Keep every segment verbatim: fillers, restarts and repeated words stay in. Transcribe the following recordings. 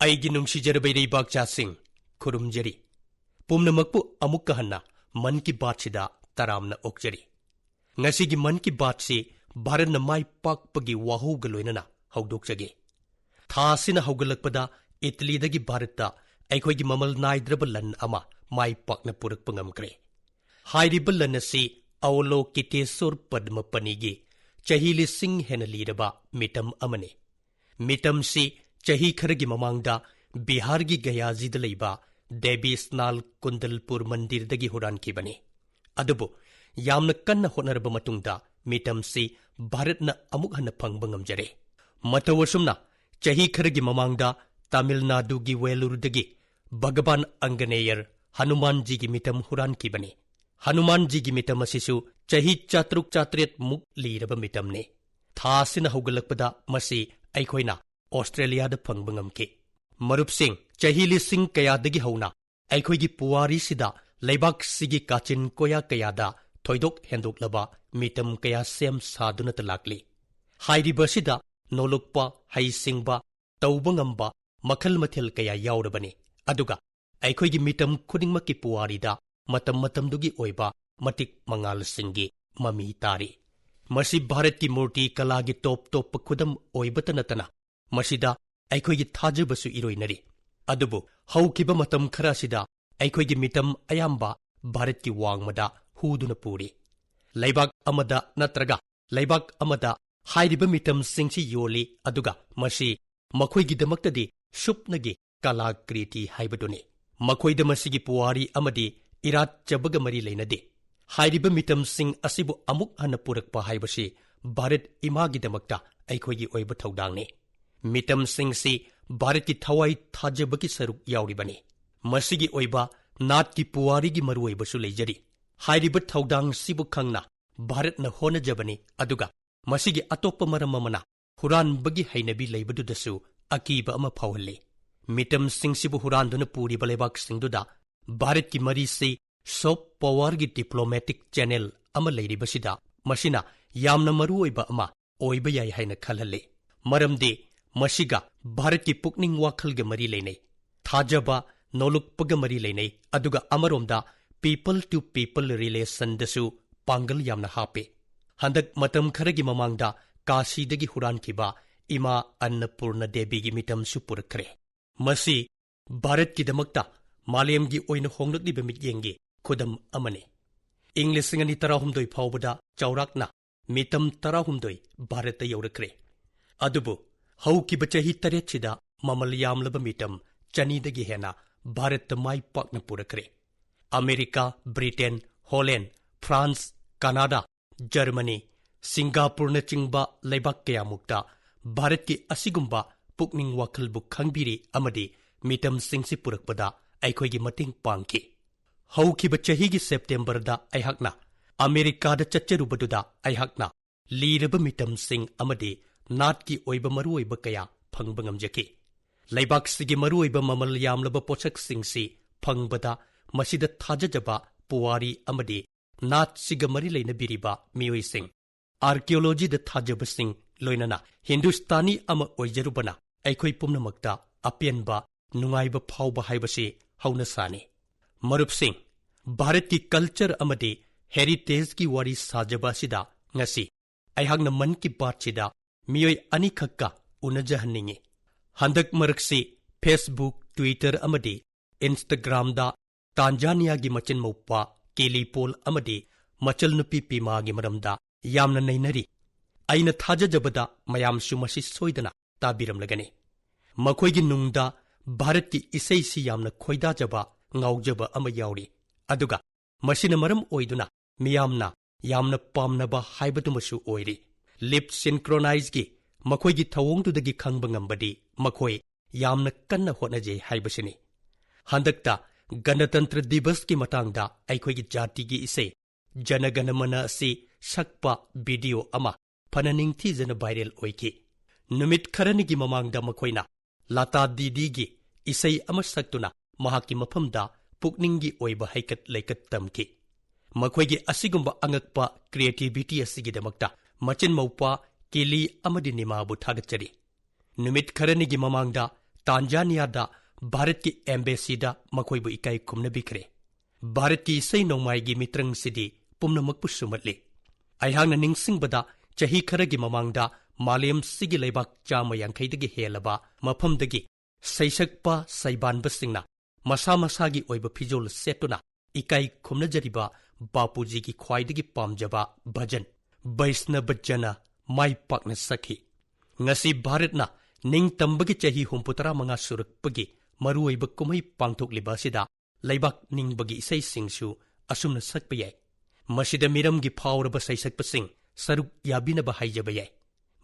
ꯑꯩꯒꯤ ꯅꯨꯡꯁꯤꯖꯔꯕ ꯏꯔꯩꯕꯥꯛꯆꯥꯁꯤꯡ, ꯈꯨꯔꯨꯝꯖꯔꯤ꯫ ꯄꯨꯝꯅꯃꯛꯄꯨ ꯑꯃꯨꯛꯀ ꯍꯟꯅ ꯃꯟ ꯀꯤ ꯕꯥꯠꯁꯤꯗ ꯇꯔꯥꯝꯅ ꯑꯣꯛꯆꯔꯤ꯫ ꯉꯁꯤꯒꯤ ꯃꯟ ꯀꯤ ꯕꯥꯠꯁꯤ ꯚꯥꯔꯠꯅ ꯃꯥꯏ ꯄꯥꯛꯄꯒꯤ ꯋꯥꯍꯧꯒ ꯂꯣꯏꯅꯅ ꯍꯧꯗꯣꯛꯆꯒꯦ꯫ ꯊꯥ ꯑꯁꯤꯅ ꯍꯧꯒꯠꯂꯛꯄꯗ ꯏꯇꯂꯤꯗꯒꯤ ꯚꯥꯔꯠꯇ ꯑꯩꯈꯣꯏꯒꯤ ꯃꯃꯜ ꯅꯥꯏꯗ꯭ꯔꯕ ꯂꯟ ꯑꯃ ꯃꯥꯏ ꯄꯥꯛꯅ ꯄꯨꯔꯛꯄ ꯉꯝꯈ꯭ꯔꯦ꯫ ꯍꯥꯏꯔꯤꯕ ꯂꯟ ꯑꯁꯤ ꯑꯋꯂꯣꯀꯤꯇꯦꯁꯣꯔ ꯄꯗꯃꯄꯅꯤꯒꯤ ꯆꯍꯤ ꯂꯤꯁꯤꯡ ꯍꯦꯟꯅ ꯂꯤꯔꯕ ꯃꯤꯇꯝ ꯑꯃꯅꯤ꯫ ꯃꯤꯇꯝꯁꯤ ꯆꯍꯤ ꯈꯔꯒꯤ ꯃꯃꯥꯡꯗ ꯕꯤꯍꯥꯔꯒꯤ ꯒꯌꯥꯖꯤꯗ ꯂꯩꯕ ꯗꯦꯕꯤ ꯁ꯭ꯅꯥꯜ ꯀꯨꯟꯗꯜꯄꯨꯔ ꯃꯟꯗꯤꯔꯗꯒꯤ ꯍꯨꯔꯥꯟꯈꯤꯕꯅꯤ꯫ ꯑꯗꯨꯕꯨ ꯌꯥꯝꯅ ꯀꯟꯅ ꯍꯣꯠꯅꯔꯕ ꯃꯇꯨꯡꯗ ꯃꯤꯇꯝꯁꯤ ꯚꯥꯔꯠꯅ ꯑꯃꯨꯛ ꯍꯟꯅ ꯐꯪꯕ ꯉꯝꯖꯔꯦ꯫ ꯃꯇꯧ ꯑꯁꯨꯝꯅ ꯆꯍꯤ ꯈꯔꯒꯤ ꯃꯃꯥꯡꯗ ꯇꯥꯃꯤꯜ ꯅꯥꯗꯨꯒꯤ ꯋꯦꯂꯨꯔꯗꯒꯤ ꯚꯒꯕꯥꯟ ꯑꯪꯒꯅꯦꯌꯔ ꯍꯅꯨꯃꯥꯟꯖꯤꯒꯤ ꯃꯤꯇꯝ ꯍꯨꯔꯥꯟꯈꯤꯕꯅꯤ꯫ ꯍꯅꯨꯃꯥꯟꯖꯤꯒꯤ ꯃꯤꯇꯝ ꯑꯁꯤꯁꯨ ꯆꯍꯤ ꯆꯥꯇ꯭ꯔꯨꯛ ꯆꯥꯇ꯭ꯔꯦꯠ ꯃꯨꯛ ꯂꯤꯔꯕ ꯃꯤꯇꯝꯅꯤ꯫ ꯊꯥ ꯑꯁꯤꯅ ꯍꯧꯒꯠꯂꯛꯄꯗ ꯃꯁꯤ ꯑꯩꯈꯣꯏꯅ ꯑꯣꯁꯇ꯭ꯔꯦꯂꯤꯌꯥꯗ ꯐꯪꯕ ꯉꯝꯈꯤ꯫ ꯃꯔꯨꯞꯁꯤꯡ, ꯆꯍꯤ ꯂꯤꯁꯤꯡ ꯀꯌꯥꯗꯒꯤ ꯍꯧꯅ ꯑꯩꯈꯣꯏꯒꯤ ꯄꯨꯋꯥꯔꯤꯁꯤꯗ ꯂꯩꯕꯥꯛꯁꯤꯒꯤ ꯀꯥꯆꯤꯟ ꯀꯣꯌꯥ ꯀꯌꯥꯗ ꯊꯣꯏꯗꯣꯛ ꯍꯦꯟꯗꯣꯛꯂꯕ ꯃꯤꯇꯝ ꯀꯌꯥ ꯁꯦꯝ ꯁꯥꯗꯨꯅꯇ ꯂꯥꯛꯂꯤ꯫ ꯍꯥꯏꯔꯤꯕꯁꯤꯗ ꯅꯣꯂꯨꯛꯄ, ꯍꯩꯁꯤꯡꯕ, ꯇꯧꯕ ꯉꯝꯕ ꯃꯈꯜ ꯃꯊꯦꯜ ꯀꯌꯥ ꯌꯥꯎꯔꯕꯅꯤ꯫ ꯑꯗꯨꯒ ꯑꯩꯈꯣꯏꯒꯤ ꯃꯤꯇꯝ ꯈꯨꯗꯤꯡꯃꯛꯀꯤ ꯄꯨꯋꯥꯔꯤꯗ ꯃꯇꯝ ꯃꯇꯝꯗꯨꯒꯤ ꯑꯣꯏꯕ ꯃꯇꯤꯛ ꯃꯉꯥꯜꯁꯤꯡꯒꯤ ꯃꯃꯤ ꯇꯥꯔꯤ꯫ ꯃꯁꯤ ꯚꯥꯔꯠꯀꯤ ꯃꯨꯔꯇꯤ ꯀꯂꯥꯒꯤ ꯇꯣꯞ ꯇꯣꯞꯄ ꯈꯨꯗꯝ ꯑꯣꯏꯕꯇ ꯅꯠꯇꯅ ꯃꯁꯤꯗ ꯑꯩꯈꯣꯏꯒꯤ ꯊꯥꯖꯕꯁꯨ ꯏꯔꯣꯏꯅꯔꯤ꯫ ꯑꯗꯨꯕꯨ ꯍꯧꯈꯤꯕ ꯃꯇꯝ ꯈꯔ ꯑꯁꯤꯗ ꯑꯩꯈꯣꯏꯒꯤ ꯃꯤꯇꯝ ꯑꯌꯥꯝꯕ ꯚꯥꯔꯠꯀꯤ ꯋꯥꯡꯃꯗ ꯍꯨꯗꯨꯅ ꯄꯨꯔꯤ꯫ ꯂꯩꯕꯥꯛ ꯑꯃꯗ ꯅꯠꯇ꯭ꯔꯒ ꯂꯩꯕꯥꯛ ꯑꯃꯗ ꯍꯥꯏꯔꯤꯕ ꯃꯤꯇꯝꯁꯤꯡꯁꯤ ꯌꯣꯜꯂꯤ, ꯑꯗꯨꯒ ꯃꯁꯤ ꯃꯈꯣꯏꯒꯤꯗꯃꯛꯇꯗꯤ ꯁꯨꯞꯅꯒꯤ ꯀꯂꯥꯀ꯭ꯔꯤꯇꯤ ꯍꯥꯏꯕꯗꯨꯅꯤ꯫ ꯃꯈꯣꯏꯗ ꯃꯁꯤꯒꯤ ꯄꯨꯋꯥꯔꯤ ꯑꯃꯗꯤ ꯏꯔꯥꯠꯆꯕꯒ ꯃꯔꯤ ꯂꯩꯅꯗꯦ꯫ ꯍꯥꯏꯔꯤꯕ ꯃꯤꯇꯝꯁꯤꯡ ꯑꯁꯤꯕꯨ ꯑꯃꯨꯛ ꯍꯟꯅ ꯄꯨꯔꯛꯄ ꯍꯥꯏꯕꯁꯤ ꯚꯥꯔꯠ ꯏꯃꯥꯒꯤꯗꯃꯛꯇ ꯑꯩꯈꯣꯏꯒꯤ ꯑꯣꯏꯕ ꯊꯧꯗꯥꯡꯅꯤ꯫ ꯃꯤꯇꯝꯁꯤꯡꯁꯤ ꯚꯥꯔꯠꯀꯤ ꯊꯋꯥꯏ ꯊꯥꯖꯕꯒꯤ ꯁꯔꯨꯛ ꯌꯥꯎꯔꯤꯕꯅꯤ꯫ ꯃꯁꯤꯒꯤ ꯑꯣꯏꯕ ꯅꯥꯠꯀꯤ ꯄꯨꯋꯥꯔꯤꯒꯤ ꯃꯔꯨꯑꯣꯏꯕꯁꯨ ꯂꯩꯖꯔꯤ꯫ ꯍꯥꯏꯔꯤꯕ ꯊꯧꯗꯥꯡꯁꯤꯕꯨ ꯈꯪꯅ ꯚꯥꯔꯠꯅ ꯍꯣꯠꯅꯖꯕꯅꯤ, ꯑꯗꯨꯒ ꯃꯁꯤꯒꯤ ꯑꯇꯣꯞꯄ ꯃꯔꯝ ꯑꯃꯅ ꯍꯨꯔꯥꯟꯕꯒꯤ ꯍꯩꯅꯕꯤ ꯂꯩꯕꯗꯨꯗꯁꯨ ꯑꯀꯤꯕ ꯑꯃ ꯐꯥꯎꯍꯜꯂꯤ꯫ ꯃꯤꯇꯝꯁꯤꯡꯁꯤꯕꯨ ꯍꯨꯔꯥꯟꯗꯨꯅ ꯄꯨꯔꯤꯕ ꯂꯩꯕꯥꯛꯁꯤꯡꯗꯨꯗ ꯚꯥꯔꯠꯀꯤ ꯃꯔꯤꯁꯤ ꯁꯣꯐ ꯄꯥꯋꯔꯒꯤ ꯗꯤꯄ꯭ꯂꯣꯃꯦꯇꯤꯛ ꯆꯦꯅꯦꯜ ꯑꯃ ꯂꯩꯔꯤꯕꯁꯤꯗ ꯃꯁꯤꯅ ꯌꯥꯝꯅ ꯃꯔꯨꯑꯣꯏꯕ ꯑꯃ ꯑꯣꯏꯕ ꯌꯥꯏ ꯍꯥꯏꯅ ꯈꯜꯍꯜꯂꯤ꯫ ꯃꯔꯝꯗꯤ ꯃꯁꯤꯒ ꯚꯥꯔꯠꯀꯤ ꯄꯨꯛꯅꯤꯡ ꯋꯥꯈꯜꯒ ꯃꯔꯤ ꯂꯩꯅꯩ, ꯊꯥꯖꯕ, ꯅꯣꯂꯨꯛꯄꯒ ꯃꯔꯤ ꯂꯩꯅꯩ, ꯑꯗꯨꯒ ꯑꯃꯔꯣꯝꯗ people to people relationꯗꯁꯨ ꯄꯥꯡꯒꯜ ꯌꯥꯝꯅ ꯍꯥꯞꯄꯤ꯫ ꯍꯟꯗꯛ ꯃꯇꯝ ꯈꯔꯒꯤ ꯃꯃꯥꯡꯗ ꯀꯥꯁꯤꯗꯒꯤ ꯍꯨꯔꯥꯟꯈꯤꯕ ꯏꯃꯥ ꯑꯟꯅꯄꯨꯔꯅ ꯗꯦꯕꯤꯒꯤ ꯃꯤꯇꯝꯁꯨ ꯄꯨꯔꯛꯈ꯭ꯔꯦ꯫ ꯃꯁꯤ ꯚꯥꯔꯠꯀꯤꯗꯃꯛꯇ ꯃꯥꯂꯦꯝꯒꯤ ꯑꯣꯏꯅ ꯍꯣꯡꯂꯛꯂꯤꯕ ꯃꯤꯠꯌꯦꯡꯒꯤ ꯈꯨꯗꯝ ꯑꯃꯅꯤ꯫ ꯏꯪ ꯂꯤꯁꯤꯡ ꯑꯅꯤ ꯇꯔꯥꯍꯨꯝꯗꯣꯏ ꯐꯥꯎꯕꯗ ꯆꯥꯎꯔꯥꯛꯅ ꯃꯤꯇꯝ ꯇꯔꯥꯍꯨꯝꯗꯣꯏ ꯚꯥꯔꯠꯇ ꯌꯧꯔꯛꯈ꯭ꯔꯦ꯫ ꯑꯗꯨꯕꯨ ꯍꯧꯈꯤꯕ ꯆꯍꯤ ꯇꯔꯦꯠꯁꯤꯗ ꯃꯃꯜ ꯌꯥꯝꯂꯕ ꯃꯤꯇꯝ ꯆꯅꯤꯗꯒꯤ ꯍꯦꯟꯅ ꯚꯥꯔꯠꯇ ꯃꯥꯏ ꯄꯥꯛꯅ ꯄꯨꯔꯛꯈ꯭ꯔꯦ꯫ ꯑꯃꯦꯔꯤꯀꯥ, ꯕ꯭ꯔꯤꯇꯦꯟ, ꯍꯣꯂꯦꯟ, ꯐ꯭ꯔꯥꯟꯁ, ꯀꯅꯥꯗꯥ, ꯖꯔꯃꯅꯤ, ꯁꯤꯡꯒꯥꯄꯨꯔꯅꯆꯤꯡꯕ ꯂꯩꯕꯥꯛ ꯀꯌꯥꯃꯨꯛꯇ ꯚꯥꯔꯠꯀꯤ ꯑꯁꯤꯒꯨꯝꯕ ꯄꯨꯛꯅꯤꯡ ꯋꯥꯈꯜꯕꯨ ꯈꯪꯕꯤꯔꯤ ꯑꯃꯗꯤ ꯃꯤꯇꯝꯁꯤꯡꯁꯤ ꯄꯨꯔꯛꯄꯗ ꯑꯩꯈꯣꯏꯒꯤ ꯃꯇꯦꯡ ꯄꯥꯡꯈꯤ꯫ ꯍꯧꯈꯤꯕ ꯆꯍꯤꯒꯤ ꯁꯦꯞꯇꯦꯝꯕꯔꯗ ꯑꯩꯍꯥꯛꯅ ꯑꯃꯦꯔꯤꯀꯥꯗ ꯆꯠꯆꯔꯨꯕꯗꯨꯗ ꯑꯩꯍꯥꯛꯅ ꯂꯤꯔꯕ ꯃꯤꯇꯝꯁꯤꯡ ꯑꯃꯗꯤ ꯅꯥꯠꯀꯤ ꯑꯣꯏꯕ ꯃꯔꯨꯑꯣꯏꯕ ꯀꯌꯥ ꯐꯪꯕ ꯉꯝꯖꯈꯤ꯫ ꯂꯩꯕꯥꯛꯁꯤꯒꯤ ꯃꯔꯨꯑꯣꯏꯕ ꯃꯃꯜ ꯌꯥꯝꯂꯕ ꯄꯣꯠꯁꯛꯁꯤꯡꯁꯤ ꯐꯪꯕꯗ ꯃꯁꯤꯗ ꯊꯥꯖꯖꯕ ꯄꯨꯋꯥꯔꯤ ꯑꯃꯗꯤ ꯅꯥꯠꯁꯤꯒ ꯃꯔꯤ ꯂꯩꯅꯕꯤꯔꯤꯕ ꯃꯤꯑꯣꯏꯁꯤꯡ, ꯑꯥꯔꯀꯤꯑꯣꯂꯣꯖꯤꯗ ꯊꯥꯖꯕꯁꯤꯡ, ꯂꯣꯏꯅꯅ ꯍꯤꯟꯗꯨꯁꯇꯥꯅꯤ ꯑꯃ ꯑꯣꯏꯖꯔꯨꯕꯅ ꯑꯩꯈꯣꯏ ꯄꯨꯝꯅꯃꯛꯇ ꯑꯄꯦꯟꯕ, ꯅꯨꯡꯉꯥꯏꯕ ꯐꯥꯎꯕ ꯍꯥꯏꯕꯁꯤ ꯍꯧꯅꯁꯥꯅꯤ꯫ ꯃꯔꯨꯞꯁꯤꯡ, ꯚꯥꯔꯠꯀꯤ ꯀꯜꯆꯔ ꯑꯃꯗꯤ ꯍꯦꯔꯤꯇꯦꯖꯀꯤ ꯋꯥꯔꯤ ꯁꯥꯖꯕ ꯑꯁꯤꯗ ꯉꯁꯤ ꯑꯩꯍꯥꯛꯅ ꯃꯟ ꯀꯤ ꯕꯥꯠꯁꯤꯗ ꯃꯤꯑꯣꯏ ꯑꯅꯤꯈꯛꯀ ꯎꯅꯖꯍꯟꯅꯤꯡꯏ꯫ ꯍꯟꯗꯛ ꯃꯔꯛꯁꯤ Facebook, Twitter ꯑꯃꯗꯤ Instagramꯗ ꯇꯥꯟꯖꯥꯅꯤꯌꯥꯒꯤ ꯃꯆꯤꯟ ꯃꯧꯄ꯭ꯋꯥ ꯀꯦꯂꯤ ꯄꯣꯜ ꯑꯃꯗꯤ ꯃꯆꯜ ꯅꯨꯄꯤ ꯄꯤꯃꯥꯒꯤ ꯃꯔꯝꯗ ꯌꯥꯝꯅ ꯅꯩꯅꯔꯤ꯫ ꯑꯩꯅ ꯊꯥꯖꯖꯕꯗ ꯃꯌꯥꯝꯁꯨ ꯃꯁꯤ ꯁꯣꯏꯗꯅ ꯇꯥꯕꯤꯔꯝꯂꯒꯅꯤ꯫ ꯃꯈꯣꯏꯒꯤ ꯅꯨꯡꯗ ꯚꯥꯔꯠꯀꯤ ꯏꯁꯩꯁꯤ ꯌꯥꯝꯅ ꯈꯣꯏꯗꯥꯖꯕ, ꯉꯥꯎꯖꯕ ꯑꯃ ꯌꯥꯎꯔꯤ꯫ ꯑꯗꯨꯒ ꯃꯁꯤꯅ ꯃꯔꯝ ꯑꯣꯏꯗꯨꯅ ꯃꯤꯌꯥꯝꯅ ꯌꯥꯝꯅ ꯄꯥꯝꯅꯕ ꯍꯥꯏꯕꯗꯨꯃꯁꯨ ꯑꯣꯏꯔꯤ꯫ ꯂꯤꯞ ꯁꯤꯟꯀ꯭ꯔꯣꯅꯥꯏꯖꯒꯤ ꯃꯈꯣꯏꯒꯤ ꯊꯧꯑꯣꯡꯗꯨꯗꯒꯤ ꯈꯪꯕ ꯉꯝꯕꯗꯤ ꯃꯈꯣꯏ ꯌꯥꯝꯅ ꯀꯟꯅ ꯍꯣꯠꯅꯖꯩ ꯍꯥꯏꯕꯁꯤꯅꯤ꯫ ꯍꯟꯗꯛꯇ ꯒꯅꯇꯟꯇ꯭ꯔ ꯗꯤꯕꯁꯀꯤ ꯃꯇꯥꯡꯗ ꯑꯩꯈꯣꯏꯒꯤ ꯖꯥꯇꯤꯒꯤ ꯏꯁꯩ ꯖꯅꯒꯅꯃꯅ ꯑꯁꯤ ꯁꯛꯄ ꯚꯤꯗꯤꯑꯣ ꯑꯃ ꯐꯅ ꯅꯤꯡꯊꯤꯖꯅ ꯚꯥꯏꯔꯦꯜ ꯑꯣꯏꯈꯤ꯫ ꯅꯨꯃꯤꯠ ꯈꯔꯅꯤꯒꯤ ꯃꯃꯥꯡꯗ ꯃꯈꯣꯏꯅ ꯂꯇꯥ ꯗꯤꯗꯤꯒꯤ ꯏꯁꯩ ꯑꯃ ꯁꯛꯇꯨꯅ ꯃꯍꯥꯛꯀꯤ ꯃꯐꯝꯗ ꯄꯨꯛꯅꯤꯡꯒꯤ ꯑꯣꯏꯕ ꯍꯩꯀꯠ ꯂꯩꯀꯠ ꯇꯝꯈꯤ꯫ ꯃꯈꯣꯏꯒꯤ ꯑꯁꯤꯒꯨꯝꯕ ꯑꯉꯛꯄ ꯀ꯭ꯔꯤꯌꯦꯇꯤꯚꯤꯇꯤ ꯑꯁꯤꯒꯤꯗꯃꯛꯇ ꯃꯆꯤꯟ ꯃꯧꯄ꯭ꯋꯥ ꯀꯦꯂꯤ ꯑꯃꯗꯤ ꯅꯤꯃꯥꯕꯨ ꯊꯥꯒꯠꯆꯔꯤ꯫ ꯅꯨꯃꯤꯠ ꯈꯔꯅꯤꯒꯤ ꯃꯃꯥꯡꯗ ꯇꯥꯟꯖꯥꯅꯤꯌꯥꯗ ꯚꯥꯔꯠꯀꯤ ꯑꯦꯝꯕꯦꯁꯤꯗ ꯃꯈꯣꯏꯕꯨ ꯏꯀꯥꯏ ꯈꯨꯝꯅꯕꯤꯈ꯭ꯔꯦ꯫ ꯚꯥꯔꯠꯀꯤ ꯏꯁꯩ ꯅꯣꯡꯃꯥꯏꯒꯤ ꯃꯤꯇ꯭ꯔꯪꯁꯤꯗꯤ ꯄꯨꯝꯅꯃꯛꯄꯨ ꯁꯨꯝꯍꯠꯂꯤ꯫ ꯑꯩꯍꯥꯛꯅ ꯅꯤꯡꯁꯤꯡꯕꯗ, ꯆꯍꯤ ꯈꯔꯒꯤ ꯃꯃꯥꯡꯗ ꯃꯥꯂꯦꯝꯁꯤꯒꯤ ꯂꯩꯕꯥꯛ ꯆꯥꯝꯃ ꯌꯥꯡꯈꯩꯗꯒꯤ ꯍꯦꯜꯂꯕ ꯃꯐꯝꯗꯒꯤ ꯁꯩꯁꯛꯄ ꯁꯩꯕꯥꯟꯕꯁꯤꯡꯅ ꯃꯁꯥ ꯃꯁꯥꯒꯤ ꯑꯣꯏꯕ ꯐꯤꯖꯣꯜ ꯁꯦꯠꯇꯨꯅ ꯏꯀꯥꯏ ꯈꯨꯝꯅꯖꯔꯤꯕ ꯕꯥꯄꯨꯖꯤꯒꯤ ꯈ꯭ꯋꯥꯏꯗꯒꯤ ꯄꯥꯝꯖꯕ ꯚꯖꯟ ꯕꯩꯁꯅꯕ ꯖꯅ ꯃꯥꯏ ꯄꯥꯛꯅ ꯁꯛꯈꯤ꯫ ꯉꯁꯤ ꯚꯥꯔꯠꯅ ꯅꯤꯡꯇꯝꯕꯒꯤ ꯆꯍꯤ ꯍꯨꯝꯐꯨꯇꯔꯥ ꯃꯉꯥ ꯁꯨꯔꯛꯄꯒꯤ ꯃꯔꯨꯑꯣꯏꯕ ꯀꯨꯝꯍꯩ ꯄꯥꯡꯊꯣꯛꯂꯤꯕ ꯑꯁꯤꯗ ꯂꯩꯕꯥꯛ ꯅꯤꯡꯕꯒꯤ ꯏꯁꯩꯁꯤꯡꯁꯨ ꯑꯁꯨꯝꯅ ꯁꯛꯄ ꯌꯥꯏ꯫ ꯃꯁꯤꯗ ꯃꯤꯔꯝꯒꯤ ꯐꯥꯎꯔꯕ ꯁꯩꯁꯛꯄꯁꯤꯡ ꯁꯔꯨꯛ ꯌꯥꯕꯤꯅꯕ ꯍꯥꯏꯖꯕ ꯌꯥꯏ꯫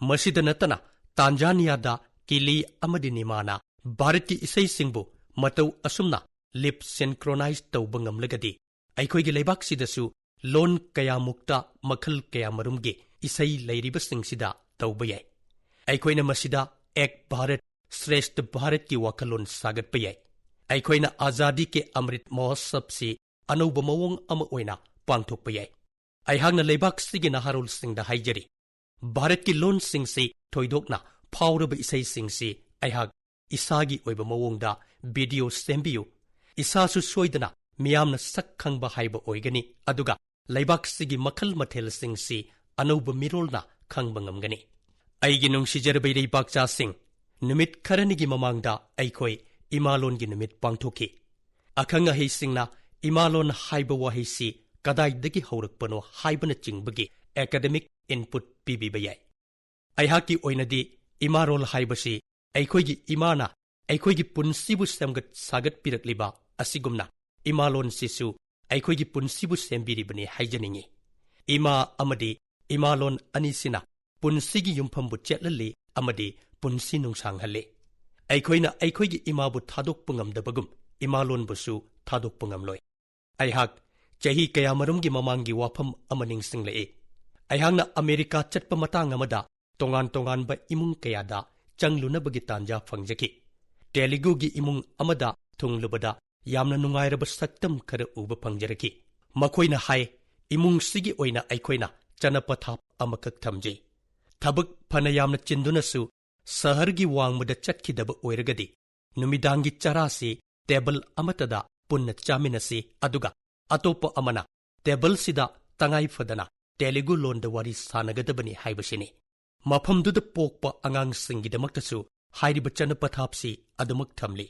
ꯃꯁꯤꯗ ꯅꯠꯇꯅ ꯇꯥꯟꯖꯥꯅꯤꯌꯥꯗ ꯀꯤꯂꯤ ꯑꯃꯗꯤ ꯅꯤꯃꯥꯅ ꯚꯥꯔꯠꯀꯤ ꯏꯁꯩꯁꯤꯡꯕꯨ ꯃꯇꯧ ꯑꯁꯨꯝꯅ ꯂꯤꯞ ꯁꯤꯟꯀ꯭ꯔꯣꯅꯥꯏꯖ ꯇꯧꯕ ꯉꯝꯂꯒꯗꯤ, ꯑꯩꯈꯣꯏꯒꯤ ꯂꯩꯕꯥꯛꯁꯤꯗꯁꯨ ꯂꯣꯟ ꯀꯌꯥꯃꯨꯛꯇ ꯃꯈꯜ ꯀꯌꯥꯃꯔꯨꯝꯒꯤ ꯏꯁꯩ ꯂꯩꯔꯤꯕꯁꯤꯡꯁꯤꯗ ꯇꯧꯕ ꯌꯥꯏ꯫ ꯑꯩꯈꯣꯏꯅ ꯃꯁꯤꯗ ꯑꯦꯛ ꯚꯥꯔꯠ ꯁ꯭ꯔꯦꯁꯊ ꯚꯥꯔꯠꯀꯤ ꯋꯥꯈꯜꯂꯣꯟ ꯁꯥꯒꯠꯄ ꯌꯥꯏ꯫ ꯑꯩꯈꯣꯏꯅ ꯑꯖꯥꯗꯤ ꯀꯦ ꯑꯃ꯭ꯔꯤꯠ ꯃꯍꯣꯠꯁꯕꯁꯤ ꯑꯅꯧꯕ ꯃꯑꯣꯡ ꯑꯃ ꯑꯣꯏꯅ ꯄꯥꯡꯊꯣꯛꯄ ꯌꯥꯏ꯫ ꯑꯩꯍꯥꯛꯅ ꯂꯩꯕꯥꯛꯁꯤꯒꯤ ꯅꯍꯥꯔꯣꯜꯁꯤꯡꯗ ꯍꯥꯏꯖꯔꯤ, ꯚꯥꯔꯠꯀꯤ ꯂꯣꯟꯁꯤꯡꯁꯤ ꯊꯣꯏꯗꯣꯛꯅ ꯐꯥꯎꯔꯕ ꯏꯁꯩꯁꯤꯡꯁꯤ ꯑꯩꯍꯥꯛ ꯏꯁꯥꯒꯤ ꯑꯣꯏꯕ ꯃꯑꯣꯡꯗ ꯚꯤꯗꯤꯑꯣ ꯁꯦꯝꯕꯤꯌꯨ, ꯏꯁꯥꯁꯨ ꯁꯣꯏꯗꯅ ꯃꯤꯌꯥꯝꯅ ꯁꯛ ꯈꯪꯕ ꯍꯥꯏꯕ ꯑꯣꯏꯒꯅꯤ, ꯑꯗꯨꯒ ꯂꯩꯕꯥꯛꯁꯤꯒꯤ ꯃꯈꯜ ꯃꯊꯦꯜꯁꯤꯡꯁꯤ ꯑꯅꯧꯕ ꯃꯤꯔꯣꯜꯅ ꯈꯪꯕ ꯉꯝꯒꯅꯤ꯫ ꯑꯩꯒꯤ ꯅꯨꯡꯁꯤꯖꯔꯕ ꯏꯔꯩꯕꯥꯛꯆꯥꯁꯤꯡ, ꯅꯨꯃꯤꯠ ꯈꯔꯅꯤꯒꯤ ꯃꯃꯥꯡꯗ ꯑꯩꯈꯣꯏ ꯏꯃꯥꯂꯣꯟꯒꯤ ꯅꯨꯃꯤꯠ ꯄꯥꯡꯊꯣꯛꯈꯤ꯫ ꯑꯈꯪ ꯑꯍꯩꯁꯤꯡꯅ ꯏꯃꯥꯂꯣꯟ ꯍꯥꯏꯕ ꯋꯥꯍꯩꯁꯤ ꯀꯗꯥꯏꯗꯒꯤ ꯍꯧꯔꯛꯄꯅꯣ ꯍꯥꯏꯕꯅꯆꯤꯡꯕꯒꯤ ꯑꯦꯀꯥꯗꯦꯃꯤꯛ ꯏꯟꯄꯨꯠ ꯄꯤꯕꯤꯕ ꯌꯥꯏ꯫ ꯑꯩꯍꯥꯛꯀꯤ ꯑꯣꯏꯅꯗꯤ ꯏꯃꯥꯔꯣꯜ ꯍꯥꯏꯕꯁꯤ ꯑꯩꯈꯣꯏꯒꯤ ꯏꯃꯥꯅ ꯑꯩꯈꯣꯏꯒꯤ ꯄꯨꯟꯁꯤꯕꯨ ꯁꯦꯝꯒꯠ ꯁꯥꯒꯠꯄꯤꯔꯛꯂꯤꯕ ꯑꯁꯤꯒꯨꯝꯅ ꯏꯃꯥꯂꯣꯟꯁꯤꯁꯨ ꯑꯩꯈꯣꯏꯒꯤ ꯄꯨꯟꯁꯤꯕꯨ ꯁꯦꯝꯕꯤꯔꯤꯕꯅꯤ ꯍꯥꯏꯖꯅꯤꯡꯏ꯫ ꯏꯃꯥ ꯑꯃꯗꯤ ꯏꯃꯥꯂꯣꯟ ꯑꯅꯤꯁꯤꯅ ꯄꯨꯟꯁꯤꯒꯤ ꯌꯨꯝꯐꯝꯕꯨ ꯆꯦꯠꯍꯜꯂꯤ ꯑꯃꯗꯤ ꯄꯨꯟꯁꯤ ꯅꯨꯡꯁꯥꯡꯍꯜꯂꯤ꯫ ꯑꯩꯈꯣꯏꯅ ꯑꯩꯈꯣꯏꯒꯤ ꯏꯃꯥꯕꯨ ꯊꯥꯗꯣꯛꯄ ꯉꯝꯗꯕꯒꯨꯝ ꯏꯃꯥꯂꯣꯟꯕꯨꯁꯨ ꯊꯥꯗꯣꯛꯄ ꯉꯝꯂꯣꯏ꯫ ꯑꯩꯍꯥꯛ ꯆꯍꯤ ꯀꯌꯥꯃꯔꯨꯝꯒꯤ ꯃꯃꯥꯡꯒꯤ ꯋꯥꯐꯝ ꯑꯃ ꯅꯤꯡꯁꯤꯡꯂꯛꯏ꯫ ꯑꯩꯍꯥꯛꯅ ꯑꯃꯦꯔꯤꯀꯥ ꯆꯠꯄ ꯃꯇꯥꯡ ꯑꯃꯗ ꯇꯣꯉꯥꯟ ꯇꯣꯉꯥꯟꯕ ꯏꯃꯨꯡ ꯀꯌꯥꯗ ꯆꯪꯂꯨꯅꯕꯒꯤ ꯇꯥꯟꯖꯥ ꯐꯪꯖꯈꯤ꯫ ꯇꯦꯂꯨꯒꯨꯒꯤ ꯏꯃꯨꯡ ꯑꯃꯗ ꯊꯨꯡꯂꯨꯕꯗ ꯌꯥꯝꯅ ꯅꯨꯡꯉꯥꯏꯔꯕ ꯁꯛꯇꯝ ꯈꯔ ꯎꯕ ꯐꯪꯖꯔꯛꯈꯤ꯫ ꯃꯈꯣꯏꯅ ꯍꯥꯏ, "ꯏꯃꯨꯡꯁꯤꯒꯤ ꯑꯣꯏꯅ ꯑꯩꯈꯣꯏꯅ ꯆꯅꯄꯊꯥꯞ ꯑꯃꯈꯛ ꯊꯝꯖꯩ꯫ ꯊꯕꯛ ꯐꯅ ꯌꯥꯝꯅ ꯆꯤꯟꯗꯨꯅꯁꯨ ꯁꯍꯔꯒꯤ ꯋꯥꯡꯃꯗ ꯆꯠꯈꯤꯗꯕ ꯑꯣꯏꯔꯒꯗꯤ ꯅꯨꯃꯤꯗꯥꯡꯒꯤ ꯆꯔꯥꯁꯤ ꯇꯦꯕꯜ ꯑꯃꯠꯇꯗ ꯄꯨꯟꯅ ꯆꯥꯃꯤꯟꯅꯁꯤ, ꯑꯗꯨꯒ ꯑꯇꯣꯞꯄ ꯑꯃꯅ ꯇꯦꯕꯜꯁꯤꯗ ꯇꯉꯥꯏ ꯐꯗꯅ ꯇꯦꯂꯨꯒꯨ ꯂꯣꯟꯗ ꯋꯥꯔꯤ ꯁꯥꯟꯅꯒꯗꯕꯅꯤ ꯍꯥꯏꯕꯁꯤꯅꯤ꯫ ꯃꯐꯝꯗꯨꯗ ꯄꯣꯛꯄ ꯑꯉꯥꯡꯁꯤꯡꯒꯤꯗꯃꯛꯇꯁꯨ ꯍꯥꯏꯔꯤꯕ ꯆꯠꯅ ꯄꯊꯥꯞꯁꯤ ꯑꯗꯨꯃꯛ ꯊꯝꯂꯤ꯫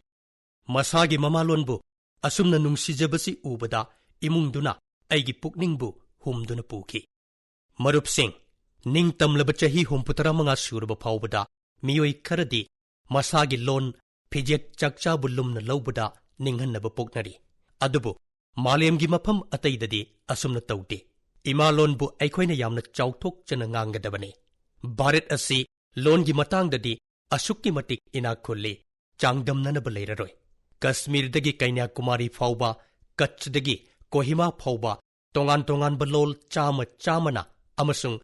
ꯃꯁꯥꯒꯤ ꯃꯃꯥꯂꯣꯟꯕꯨ ꯑꯁꯨꯝꯅ ꯅꯨꯡꯁꯤꯖꯕꯁꯤ ꯎꯕꯗ ꯏꯃꯨꯡꯗꯨꯅ ꯑꯩꯒꯤ ꯄꯨꯛꯅꯤꯡꯕꯨ ꯍꯨꯝꯗꯨꯅ ꯄꯨꯈꯤ꯫ ꯃꯔꯨꯞꯁꯤꯡ, ꯅꯤꯡꯇꯝꯂꯕ ꯆꯍꯤ ꯍꯨꯝꯐꯨꯇꯔꯥ ꯃꯉꯥ ꯁꯨꯔꯕ ꯐꯥꯎꯕꯗ ꯃꯤꯑꯣꯏ ꯈꯔꯗꯤ ꯃꯁꯥꯒꯤ ꯂꯣꯟ, ꯐꯤꯖꯦꯠ ꯆꯥꯛꯆꯥꯕꯨ ꯂꯨꯝꯅ ꯂꯧꯕꯗ ꯅꯤꯡꯍꯟꯅꯕ ꯄꯣꯛꯅꯔꯤ꯫ ꯑꯗꯨꯕꯨ ꯃꯥꯂꯦꯝꯒꯤ ꯃꯐꯝ ꯑꯇꯩꯗꯗꯤ ꯑꯁꯨꯝꯅ ꯇꯧꯗꯦ꯫ ꯏꯃꯥ ꯂꯣꯟꯕꯨ ꯑꯩꯈꯣꯏꯅ ꯌꯥꯝꯅ ꯆꯥꯎꯊꯣꯛꯆꯅ ꯉꯥꯡꯒꯗꯕꯅꯤ꯫ ꯚꯥꯔꯠ ꯑꯁꯤ ꯂꯣꯟꯒꯤ ꯃꯇꯥꯡꯗꯗꯤ ꯑꯁꯨꯛꯀꯤ ꯃꯇꯤꯛ ꯏꯅꯥꯛ ꯈꯨꯜꯂꯤ, ꯆꯥꯡꯗꯝꯅꯅꯕ ꯂꯩꯔꯔꯣꯏ꯫ ꯀꯁꯃꯤꯔꯗꯒꯤ ꯀꯟꯌꯥꯀꯨꯃꯥꯔꯤ ꯐꯥꯎꯕ, ꯀꯠꯆꯗꯒꯤ ꯀꯣꯍꯤꯃꯥ ꯐꯥꯎꯕ ꯇꯣꯉꯥꯟ ꯇꯣꯉꯥꯟꯕ ꯂꯣꯜ ꯆꯥꯃ ꯆꯥꯃꯅ ꯑꯃꯁꯨꯡ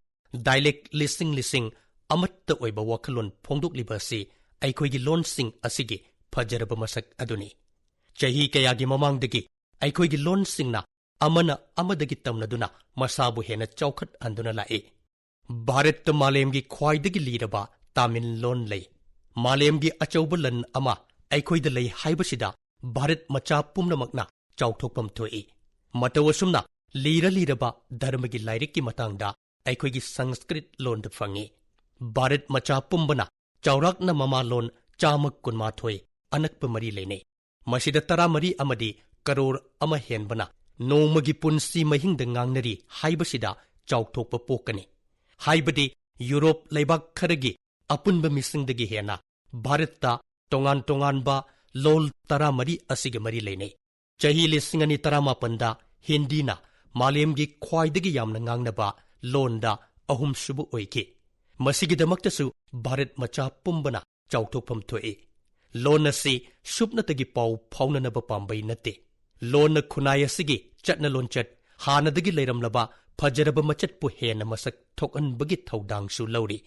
ꯗꯥꯏꯂꯦꯛ ꯂꯤꯁꯤꯡ ꯂꯤꯁꯤꯡ ꯑꯃꯠꯇ ꯑꯣꯏꯕ ꯋꯥꯈꯜꯂꯣꯟ ꯐꯣꯡꯗꯣꯛꯂꯤꯕ ꯑꯁꯤ ꯑꯩꯈꯣꯏꯒꯤ ꯂꯣꯟꯁꯤꯡ ꯑꯁꯤꯒꯤ ꯐꯖꯔꯕ ꯃꯁꯛ ꯑꯗꯨꯅꯤ꯫ ꯆꯍꯤ ꯀꯌꯥꯒꯤ ꯃꯃꯥꯡꯗꯒꯤ ꯑꯩꯈꯣꯏꯒꯤ ꯂꯣꯟꯁꯤꯡꯅ ꯑꯃꯅ ꯑꯃꯗꯒꯤ ꯇꯝꯅꯗꯨꯅ ꯃꯁꯥꯕꯨ ꯍꯦꯟꯅ ꯆꯥꯎꯈꯠꯍꯟꯗꯨꯅ ꯂꯥꯛꯏ꯫ ꯚꯥꯔꯠꯇ ꯃꯥꯂꯦꯝꯒꯤ ꯈ꯭ꯋꯥꯏꯗꯒꯤ ꯂꯤꯔꯕ ꯇꯥꯃꯤꯜ ꯂꯣꯟ ꯂꯩ꯫ ꯃꯥꯂꯦꯝꯒꯤ ꯑꯆꯧꯕ ꯂꯟ ꯑꯃ ꯑꯩꯈꯣꯏꯗ ꯂꯩ ꯍꯥꯏꯕꯁꯤꯗ ꯚꯥꯔꯠ ꯃꯆꯥ ꯄꯨꯝꯅꯃꯛꯅ ꯆꯥꯎꯊꯣꯛꯐꯝ ꯊꯣꯛꯏ꯫ ꯃꯇꯧ ꯑꯁꯨꯝꯅ ꯂꯤꯔ ꯂꯤꯔꯕ ꯙꯔꯃꯒꯤ ꯂꯥꯏꯔꯤꯛꯀꯤ ꯃꯇꯥꯡꯗ ꯑꯩꯈꯣꯏꯒꯤ ꯁꯪꯁꯀ꯭ꯔꯤꯠ ꯂꯣꯟꯗ ꯐꯪꯏ꯫ ꯚꯥꯔꯠ ꯃꯆꯥ ꯄꯨꯝꯕꯅ ꯆꯥꯎꯔꯥꯛꯅ ꯃꯃꯥꯂꯣꯟ ꯆꯥꯃ ꯀꯨꯟꯃꯥꯊꯣꯏ ꯑꯅꯛꯄ ꯃꯔꯤ ꯂꯩꯅꯩ꯫ ꯃꯁꯤꯗ ꯇꯔꯥꯃꯔꯤ ꯑꯃꯗꯤ ꯀꯔꯣꯔ ꯑꯃ ꯍꯦꯟꯕꯅ ꯅꯣꯡꯃꯒꯤ ꯄꯨꯟꯁꯤ ꯃꯍꯤꯡꯗ ꯉꯥꯡꯅꯔꯤ ꯍꯥꯏꯕꯁꯤꯗ ꯆꯥꯎꯊꯣꯛꯄ ꯄꯣꯛꯀꯅꯤ꯫ ꯍꯥꯏꯕꯗꯤ ꯌꯨꯔꯣꯞ ꯂꯩꯕꯥꯛ ꯈꯔꯒꯤ ꯑꯄꯨꯟꯕ ꯃꯤꯁꯤꯡꯗꯒꯤ ꯍꯦꯟꯅ ꯚꯥꯔꯠꯇ ꯇꯣꯉꯥꯟ ꯇꯣꯉꯥꯟꯕ ꯂꯣꯜ ꯇꯔꯥꯃꯔꯤ ꯑꯁꯤꯒ ꯃꯔꯤ ꯂꯩꯅꯩ꯫ ꯆꯍꯤ ꯂꯤꯁꯤꯡ ꯑꯅꯤ ꯇꯔꯥꯃꯥꯄꯟꯗ ꯍꯤꯟꯗꯤꯅ ꯃꯥꯂꯦꯝꯒꯤ ꯈ꯭ꯋꯥꯏꯗꯒꯤ ꯌꯥꯝꯅ ꯉꯥꯡꯅꯕ ꯂꯣꯟꯗ ꯑꯍꯨꯝꯁꯨꯕ ꯑꯣꯏꯈꯤ꯫ ꯃꯁꯤꯒꯤꯗꯃꯛꯇꯁꯨ ꯚꯥꯔꯠ ꯃꯆꯥ ꯄꯨꯝꯕꯅ ꯆꯥꯎꯊꯣꯛꯐꯝ ꯊꯣꯛꯏ꯫ ꯂꯣꯟ ꯑꯁꯤ ꯁꯨꯞꯅꯇꯒꯤ ꯄꯥꯎ ꯐꯥꯎꯅꯅꯕ ꯄꯥꯝꯕꯩ ꯅꯠꯇꯦ꯫ ꯂꯣꯟꯅ ꯈꯨꯟꯅꯥꯏ ꯑꯁꯤꯒꯤ ꯆꯠꯅ ꯂꯣꯟꯆꯠ, ꯍꯥꯟꯅꯗꯒꯤ ꯂꯩꯔꯝꯂꯕ ꯐꯖꯔꯕ ꯃꯆꯠꯄꯨ ꯍꯦꯟꯅ ꯃꯁꯛ ꯊꯣꯛꯍꯟꯕꯒꯤ ꯊꯧꯗꯥꯡꯁꯨ ꯂꯧꯔꯤ꯫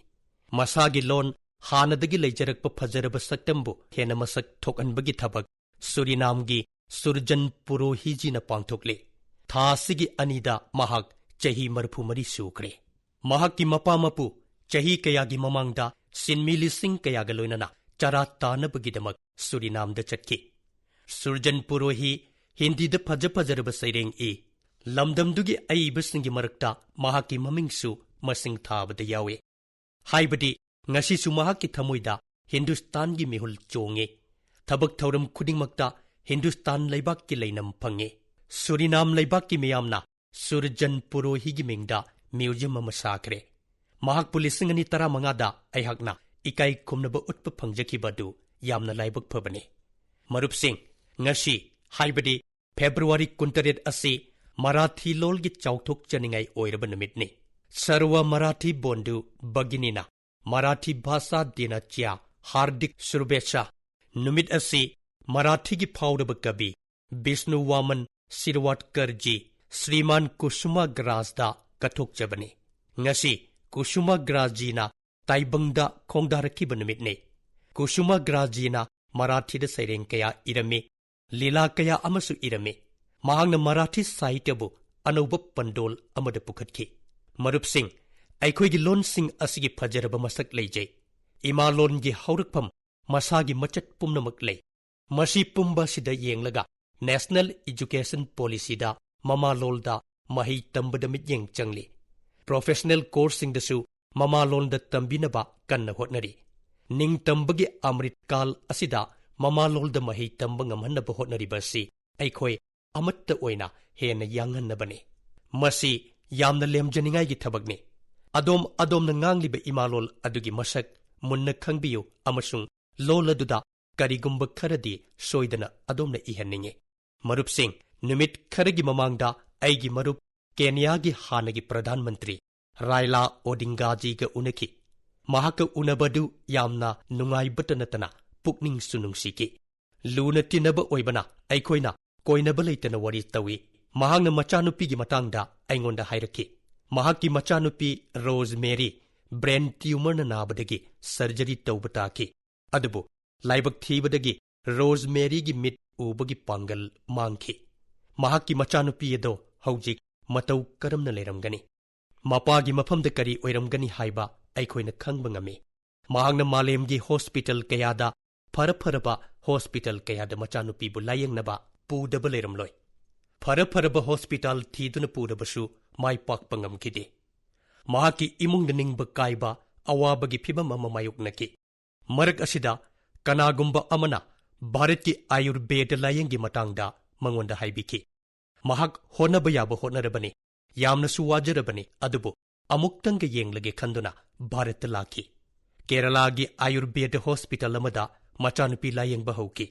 ꯃꯁꯥꯒꯤ ꯂꯣꯟ, ꯍꯥꯟꯅꯗꯒꯤ ꯂꯩꯖꯔꯛꯄ ꯐꯖꯔꯕ ꯁꯛꯇꯝꯕꯨ ꯍꯦꯟꯅ ꯃꯁꯛ ꯊꯣꯛꯍꯟꯕꯒꯤ ꯊꯕꯛ ꯁꯨꯔꯤꯅꯥꯝꯒꯤ ꯁꯨꯔꯖꯟ ꯄꯨꯔꯣꯍꯤꯖꯤꯅ ꯄꯥꯡꯊꯣꯛꯂꯤ꯫ ꯊꯥ ꯑꯁꯤꯒꯤ ꯑꯅꯤꯗ ꯃꯍꯥꯛ ꯆꯍꯤ ꯃꯔꯤꯐꯨ ꯃꯔꯤ ꯁꯨꯈ꯭ꯔꯦ꯫ ꯃꯍꯥꯛꯀꯤ ꯃꯄꯥ ꯃꯄꯨ ꯆꯍꯤ ꯀꯌꯥꯒꯤ ꯃꯃꯥꯡꯗ ꯁꯤꯟꯃꯤ ꯂꯤꯁꯤꯡ ꯀꯌꯥꯒ ꯂꯣꯏꯅꯅ ꯆꯔꯥ ꯇꯥꯅꯕꯒꯤꯗꯃꯛ ꯁꯨꯔꯤꯅꯥꯝꯗ ꯆꯠꯈꯤ꯫ ꯁꯨꯔꯖꯟ ꯄꯨꯔꯣꯍꯤ ꯍꯤꯟꯗꯤꯗ ꯐꯖ ꯐꯖꯔꯕ ꯁꯩꯔꯦꯡ ꯏ꯫ ꯂꯝꯗꯝꯗꯨꯒꯤ ꯑꯏꯕꯁꯤꯡꯒꯤ ꯃꯔꯛꯇ ꯃꯍꯥꯛꯀꯤ ꯃꯃꯤꯡꯁꯨ ꯃꯁꯤꯡ ꯊꯥꯕꯗ ꯌꯥꯎꯏ꯫ ꯍꯥꯏꯕꯗꯤ, ꯉꯁꯤꯁꯨ ꯃꯍꯥꯛꯀꯤ ꯊꯃꯣꯏꯗ ꯍꯤꯟꯗꯨꯁꯇꯥꯟꯒꯤ ꯃꯤꯍꯨꯜ ꯆꯣꯡꯉꯤ꯫ ꯊꯕꯛ ꯊꯧꯔꯝ ꯈꯨꯗꯤꯡꯃꯛꯇ ꯍꯤꯟꯗꯨꯁꯇꯥꯟ ꯂꯩꯕꯥꯛꯀꯤ ꯂꯩꯅꯝ ꯐꯪꯉꯤ꯫ ꯁꯨꯔꯤꯅꯥꯝ ꯂꯩꯕꯥꯛꯀꯤ ꯃꯤꯌꯥꯝꯅ ꯁꯨꯔꯖꯟ ꯄꯨꯔꯣꯍꯤꯒꯤ ꯃꯤꯡꯗ ꯃ꯭ꯌꯨꯖꯤꯌꯝ ꯑꯃ ꯁꯥꯈ꯭ꯔꯦ꯫ ꯃꯍꯥꯛꯄꯨ ꯂꯤꯁꯤꯡ ꯑꯅꯤ ꯇꯔꯥꯃꯉꯥꯗ ꯑꯩꯍꯥꯛꯅ ꯏꯀꯥꯏ ꯈꯨꯝꯅꯕ ꯎꯠꯄ ꯐꯪꯖꯈꯤꯕ ꯑꯗꯨ ꯌꯥꯝꯅ ꯂꯥꯏꯕꯛ ꯐꯕꯅꯤ꯫ ꯃꯔꯨꯞꯁꯤꯡ, ꯉꯁꯤ, ꯍꯥꯏꯕꯗꯤ ꯐꯦꯕ꯭ꯔꯨꯋꯥꯔꯤ ꯀꯨꯟꯇꯔꯦꯠ ꯑꯁꯤ ꯃꯔꯥꯊꯤ ꯂꯣꯜꯒꯤ ꯆꯥꯎꯊꯣꯛꯆꯅꯤꯡꯉꯥꯏ ꯑꯣꯏꯔꯕ ꯅꯨꯃꯤꯠꯅꯤ꯫ ꯁꯔꯋ ꯃꯔꯥꯊꯤ ꯕꯣꯟꯙꯨ ꯚꯒꯤꯅꯤꯅ ꯃꯔꯥꯊꯤ ꯚꯥꯁꯥ ꯗꯤꯅꯥꯆꯤꯌꯥ ꯍꯥꯔꯗꯤꯛ ꯁꯨꯔꯕꯦꯁꯥ꯫ ꯅꯨꯃꯤꯠ ꯑꯁꯤ ꯃꯔꯥꯊꯤꯒꯤ ꯐꯥꯎꯔꯕ ꯀꯕꯤ ꯕꯤꯁꯅꯨ ꯋꯥꯃꯟ ꯁꯤꯔꯋꯥꯠꯀꯔꯖꯤ ꯁ꯭ꯔꯤꯃꯥꯟ ꯀꯨꯁꯨꯃꯥꯒ꯭ꯔꯥꯖꯗ ꯀꯠꯊꯣꯛꯆꯕꯅꯤ꯫ ꯉꯁꯤ ꯀꯨꯁꯨꯃꯥꯒ꯭ꯔꯥꯖꯖꯤꯅ ꯇꯥꯏꯕꯪꯗ ꯈꯣꯡꯗꯥꯔꯛꯈꯤꯕ ꯅꯨꯃꯤꯠꯅꯤ꯫ ꯀꯨꯁꯨꯃꯥꯒ꯭ꯔꯥꯖꯖꯤꯅ ꯃꯔꯥꯊꯤꯗ ꯁꯩꯔꯦꯡ ꯀꯌꯥ ꯏꯔꯝꯃꯤ, ꯂꯤꯂꯥ ꯀꯌꯥ ꯑꯃꯁꯨ ꯏꯔꯝꯃꯤ꯫ ꯃꯍꯥꯛꯅ ꯃꯔꯥꯊꯤ ꯁꯥꯍꯤꯇ꯭ꯌꯕꯨ ꯑꯅꯧꯕ ꯄꯟꯗꯣꯜ ꯑꯃꯗ ꯄꯨꯈꯠꯈꯤ꯫ ꯃꯔꯨꯞꯁꯤꯡ, ꯑꯩꯈꯣꯏꯒꯤ ꯂꯣꯟꯁꯤꯡ ꯑꯁꯤꯒꯤ ꯐꯖꯔꯕ ꯃꯁꯛ ꯂꯩꯖꯩ꯫ ꯏꯃꯥ ꯂꯣꯟꯒꯤ ꯍꯧꯔꯛꯐꯝ ꯃꯁꯥꯒꯤ ꯃꯆꯠ ꯄꯨꯝꯅꯃꯛ ꯂꯩ꯫ ꯃꯁꯤ ꯄꯨꯝꯕ ꯑꯁꯤꯗ ꯌꯦꯡꯂꯒ National Education Policyꯗ ꯃꯃꯥꯂꯣꯜꯗ ꯃꯍꯩ ꯇꯝꯕꯗ ꯃꯤꯠꯌꯦꯡ ꯆꯪꯂꯤ꯫ Professional courseꯁꯤꯡꯗꯁꯨ ꯃꯃꯥꯂꯣꯟꯗ ꯇꯝꯕꯤꯅꯕ ꯀꯟꯅ ꯍꯣꯠꯅꯔꯤ꯫ ꯅꯤꯡꯇꯝꯕꯒꯤ ꯑꯃ꯭ꯔꯤꯠ ꯀꯥꯜ ꯑꯁꯤꯗ ꯃꯃꯥꯂꯣꯟꯗ ꯃꯍꯩ ꯇꯝꯕ ꯉꯝꯍꯟꯅꯕ ꯍꯣꯠꯅꯔꯤꯕ ꯑꯁꯤ ꯑꯩꯈꯣꯏ ꯑꯃꯠꯇ ꯑꯣꯏꯅ ꯍꯦꯟꯅ ꯌꯥꯡꯍꯟꯅꯕꯅꯤ꯫ ꯃꯁꯤ ꯌꯥꯝꯅ ꯂꯦꯝꯖꯅꯤꯡꯉꯥꯏꯒꯤ ꯊꯕꯛꯅꯤ꯫ ꯑꯗꯣꯝ ꯑꯗꯣꯝꯅ ꯉꯥꯡꯂꯤꯕ ꯏꯃꯥꯂꯣꯟ ꯑꯗꯨꯒꯤ ꯃꯁꯛ ꯃꯨꯟꯅ ꯈꯪꯕꯤꯌꯨ ꯑꯃꯁꯨꯡ ꯂꯣꯜ ꯑꯗꯨꯗ ꯀꯔꯤꯒꯨꯝꯕ ꯈꯔꯗꯤ ꯁꯣꯏꯗꯅ ꯑꯗꯣꯝꯅ ꯏꯍꯟꯅꯤꯡꯏ꯫ ꯃꯔꯨꯞꯁꯤꯡ, ꯅꯨꯃꯤꯠ ꯈꯔꯒꯤ ꯃꯃꯥꯡꯗ ꯑꯩꯒꯤ ꯃꯔꯨꯞ ꯀꯦꯅꯤꯌꯥꯒꯤ ꯍꯥꯟꯅꯒꯤ ꯄ꯭ꯔꯙꯥꯟ ꯃꯟꯇ꯭ꯔꯤ ꯔꯥꯏꯂꯥ ꯑꯣꯗꯤꯡꯒꯥꯖꯤꯒ ꯎꯅꯈꯤ꯫ ꯃꯍꯥꯛꯀ ꯎꯅꯕꯗꯨ ꯌꯥꯝꯅ ꯅꯨꯡꯉꯥꯏꯕꯇ ꯅꯠꯇꯅ ꯄꯨꯛꯅꯤꯡꯁꯨ ꯅꯨꯡꯁꯤꯈꯤ꯫ ꯂꯨꯅ ꯇꯤꯟꯅꯕ ꯑꯣꯏꯕꯅ ꯑꯩꯈꯣꯏꯅ ꯀꯣꯏꯅꯕ ꯂꯩꯇꯅ ꯋꯥꯔꯤ ꯇꯧꯏ꯫ ꯃꯍꯥꯛꯅ ꯃꯆꯥꯅꯨꯄꯤꯒꯤ ꯃꯇꯥꯡꯗ ꯑꯩꯉꯣꯟꯗ ꯍꯥꯏꯔꯛꯈꯤ꯫ ꯃꯍꯥꯛꯀꯤ ꯃꯆꯥꯅꯨꯄꯤ ꯔꯣꯖ ꯃꯦꯔꯤ brain tumourꯅ ꯅꯥꯕꯗꯒꯤ surgery ꯇꯧꯕ ꯇꯥꯈꯤ꯫ ꯑꯗꯨꯕꯨ ꯂꯥꯏꯕꯛ ꯊꯤꯕꯗꯒꯤ ꯔꯣꯖ ꯃꯦꯔꯤꯒꯤ ꯃꯤꯠ ꯎꯕꯒꯤ ꯄꯥꯡꯒꯜ ꯃꯥꯡꯈꯤ꯫ ꯃꯍꯥꯛꯀꯤ ꯃꯆꯥꯅꯨꯄꯤ ꯑꯗꯣ ꯍꯧꯖꯤꯛ ꯃꯇꯧ ꯀꯔꯝꯅ ꯂꯩꯔꯝꯒꯅꯤ? ꯃꯄꯥꯒꯤ ꯃꯐꯝꯗ ꯀꯔꯤ ꯑꯣꯏꯔꯝꯒꯅꯤ ꯍꯥꯏꯕ ꯑꯩꯈꯣꯏꯅ ꯈꯪꯕ ꯉꯝꯃꯤ꯫ ꯃꯍꯥꯛꯅ ꯃꯥꯂꯦꯝꯒꯤ ꯍꯣꯁꯄꯤꯇꯥꯜ ꯀꯌꯥꯗ, ꯐꯔ ꯐꯔꯕ ꯍꯣꯁꯄꯤꯇꯥꯜ ꯀꯌꯥꯗ ꯃꯆꯥꯅꯨꯄꯤꯕꯨ ꯂꯥꯌꯦꯡꯅꯕ ꯄꯨꯗꯕ ꯂꯩꯔꯝꯂꯣꯏ꯫ ꯐꯔ ꯐꯔꯕ ꯍꯣꯁꯄꯤꯇꯥꯜ ꯊꯤꯗꯨꯅ ꯄꯨꯔꯕꯁꯨ ꯃꯥꯏ ꯄꯥꯛꯄ ꯉꯝꯈꯤꯗꯦ꯫ ꯃꯍꯥꯛꯀꯤ ꯏꯃꯨꯡꯗ ꯅꯤꯡꯕ ꯀꯥꯏꯕ ꯑꯋꯥꯕꯒꯤ ꯐꯤꯚꯝ ꯑꯃ ꯃꯥꯌꯣꯛꯅꯈꯤ꯫ ꯃꯔꯛ ꯑꯁꯤꯗ ꯀꯅꯥꯒꯨꯝꯕ ꯑꯃꯅ ꯚꯥꯔꯠꯀꯤ ꯑꯥꯌꯨꯔꯕꯦꯗ ꯂꯥꯌꯦꯡꯒꯤ ꯃꯇꯥꯡꯗ ꯃꯉꯣꯟꯗ ꯍꯥꯏꯕꯤꯈꯤ꯫ ꯃꯍꯥꯛ ꯍꯣꯠꯅꯕ ꯌꯥꯕ ꯍꯣꯠꯅꯔꯕꯅꯤ, ꯌꯥꯝꯅꯁꯨ ꯋꯥꯖꯔꯕꯅꯤ, ꯑꯗꯨꯕꯨ ꯑꯃꯨꯛꯇꯪꯒ ꯌꯦꯡꯂꯒꯦ ꯈꯟꯗꯨꯅ ꯚꯥꯔꯠꯇ ꯂꯥꯛꯈꯤ꯫ ꯀꯦꯔꯂꯥꯒꯤ ꯑꯥꯌꯨꯔꯕꯦꯗ ꯍꯣꯁꯄꯤꯇꯥꯜ ꯑꯃꯗ ꯃꯆꯥꯅꯨꯄꯤ ꯂꯥꯌꯦꯡꯕ ꯍꯧꯈꯤ꯫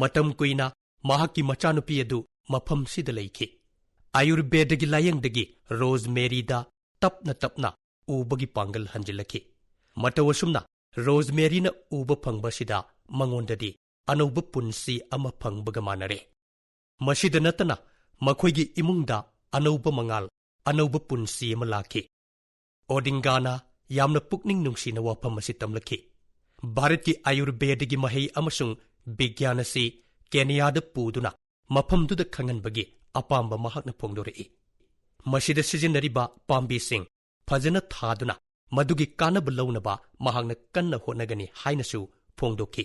ꯃꯇꯝ ꯀꯨꯏꯅ ꯃꯍꯥꯛꯀꯤ ꯃꯆꯥꯅꯨꯄꯤ ꯑꯗꯨ ꯃꯐꯝꯁꯤꯗ ꯂꯩꯈꯤ꯫ ꯑꯥꯌꯨꯔꯕꯦꯗꯒꯤ ꯂꯥꯌꯦꯡꯗꯒꯤ ꯔꯣꯖꯃꯦꯔꯤꯗ ꯇꯞꯅ ꯇꯞꯅ ꯎꯕꯒꯤ ꯄꯥꯡꯒꯜ ꯍꯟꯖꯤꯜꯂꯛꯈꯤ꯫ ꯃꯇꯧ ꯑꯁꯨꯝꯅ ꯔꯣꯖꯃꯦꯔꯤꯅ ꯎꯕ ꯐꯪꯕꯁꯤꯗ ꯃꯉꯣꯟꯗꯗꯤ ꯑꯅꯧꯕ ꯄꯨꯟꯁꯤ ꯑꯃ ꯐꯪꯕꯒ ꯃꯥꯟꯅꯔꯦ꯫ ꯃꯁꯤꯗ ꯅꯠꯇꯅ ꯃꯈꯣꯏꯒꯤ ꯏꯃꯨꯡꯗ ꯑꯅꯧꯕ ꯃꯉꯥꯜ, ꯑꯅꯧꯕ ꯄꯨꯟꯁꯤ ꯑꯃ ꯂꯥꯛꯈꯤ꯫ ꯑꯣꯗꯤꯡꯒꯥꯅ ꯌꯥꯝꯅ ꯄꯨꯛꯅꯤꯡ ꯅꯨꯡꯁꯤꯅ ꯋꯥꯐꯝ ꯑꯁꯤ ꯇꯝꯂꯛꯈꯤ꯫ ꯚꯥꯔꯠꯀꯤ ꯑꯥꯌꯨꯔꯕꯦꯗꯒꯤ ꯃꯍꯩ ꯑꯃꯁꯨꯡ ꯕꯤꯒ꯭ꯌꯥꯟ ꯑꯁꯤ ꯀꯦꯅꯤꯌꯥꯗ ꯄꯨꯗꯨꯅ ꯃꯐꯝꯗꯨꯗ ꯈꯪꯍꯟꯕꯒꯤ ꯑꯄꯥꯝꯕ ꯃꯍꯥꯛꯅ ꯐꯣꯡꯗꯣꯔꯛꯏ꯫ ꯃꯁꯤꯗ ꯁꯤꯖꯤꯟꯅꯔꯤꯕ ꯄꯥꯝꯕꯤꯁꯤꯡ ꯐꯖꯅ ꯊꯥꯗꯨꯅ ꯃꯗꯨꯒꯤ ꯀꯥꯟꯅꯕ ꯂꯧꯅꯕ ꯃꯍꯥꯛꯅ ꯀꯟꯅ ꯍꯣꯠꯅꯒꯅꯤ ꯍꯥꯏꯅꯁꯨ ꯐꯣꯡꯗꯣꯛꯈꯤ꯫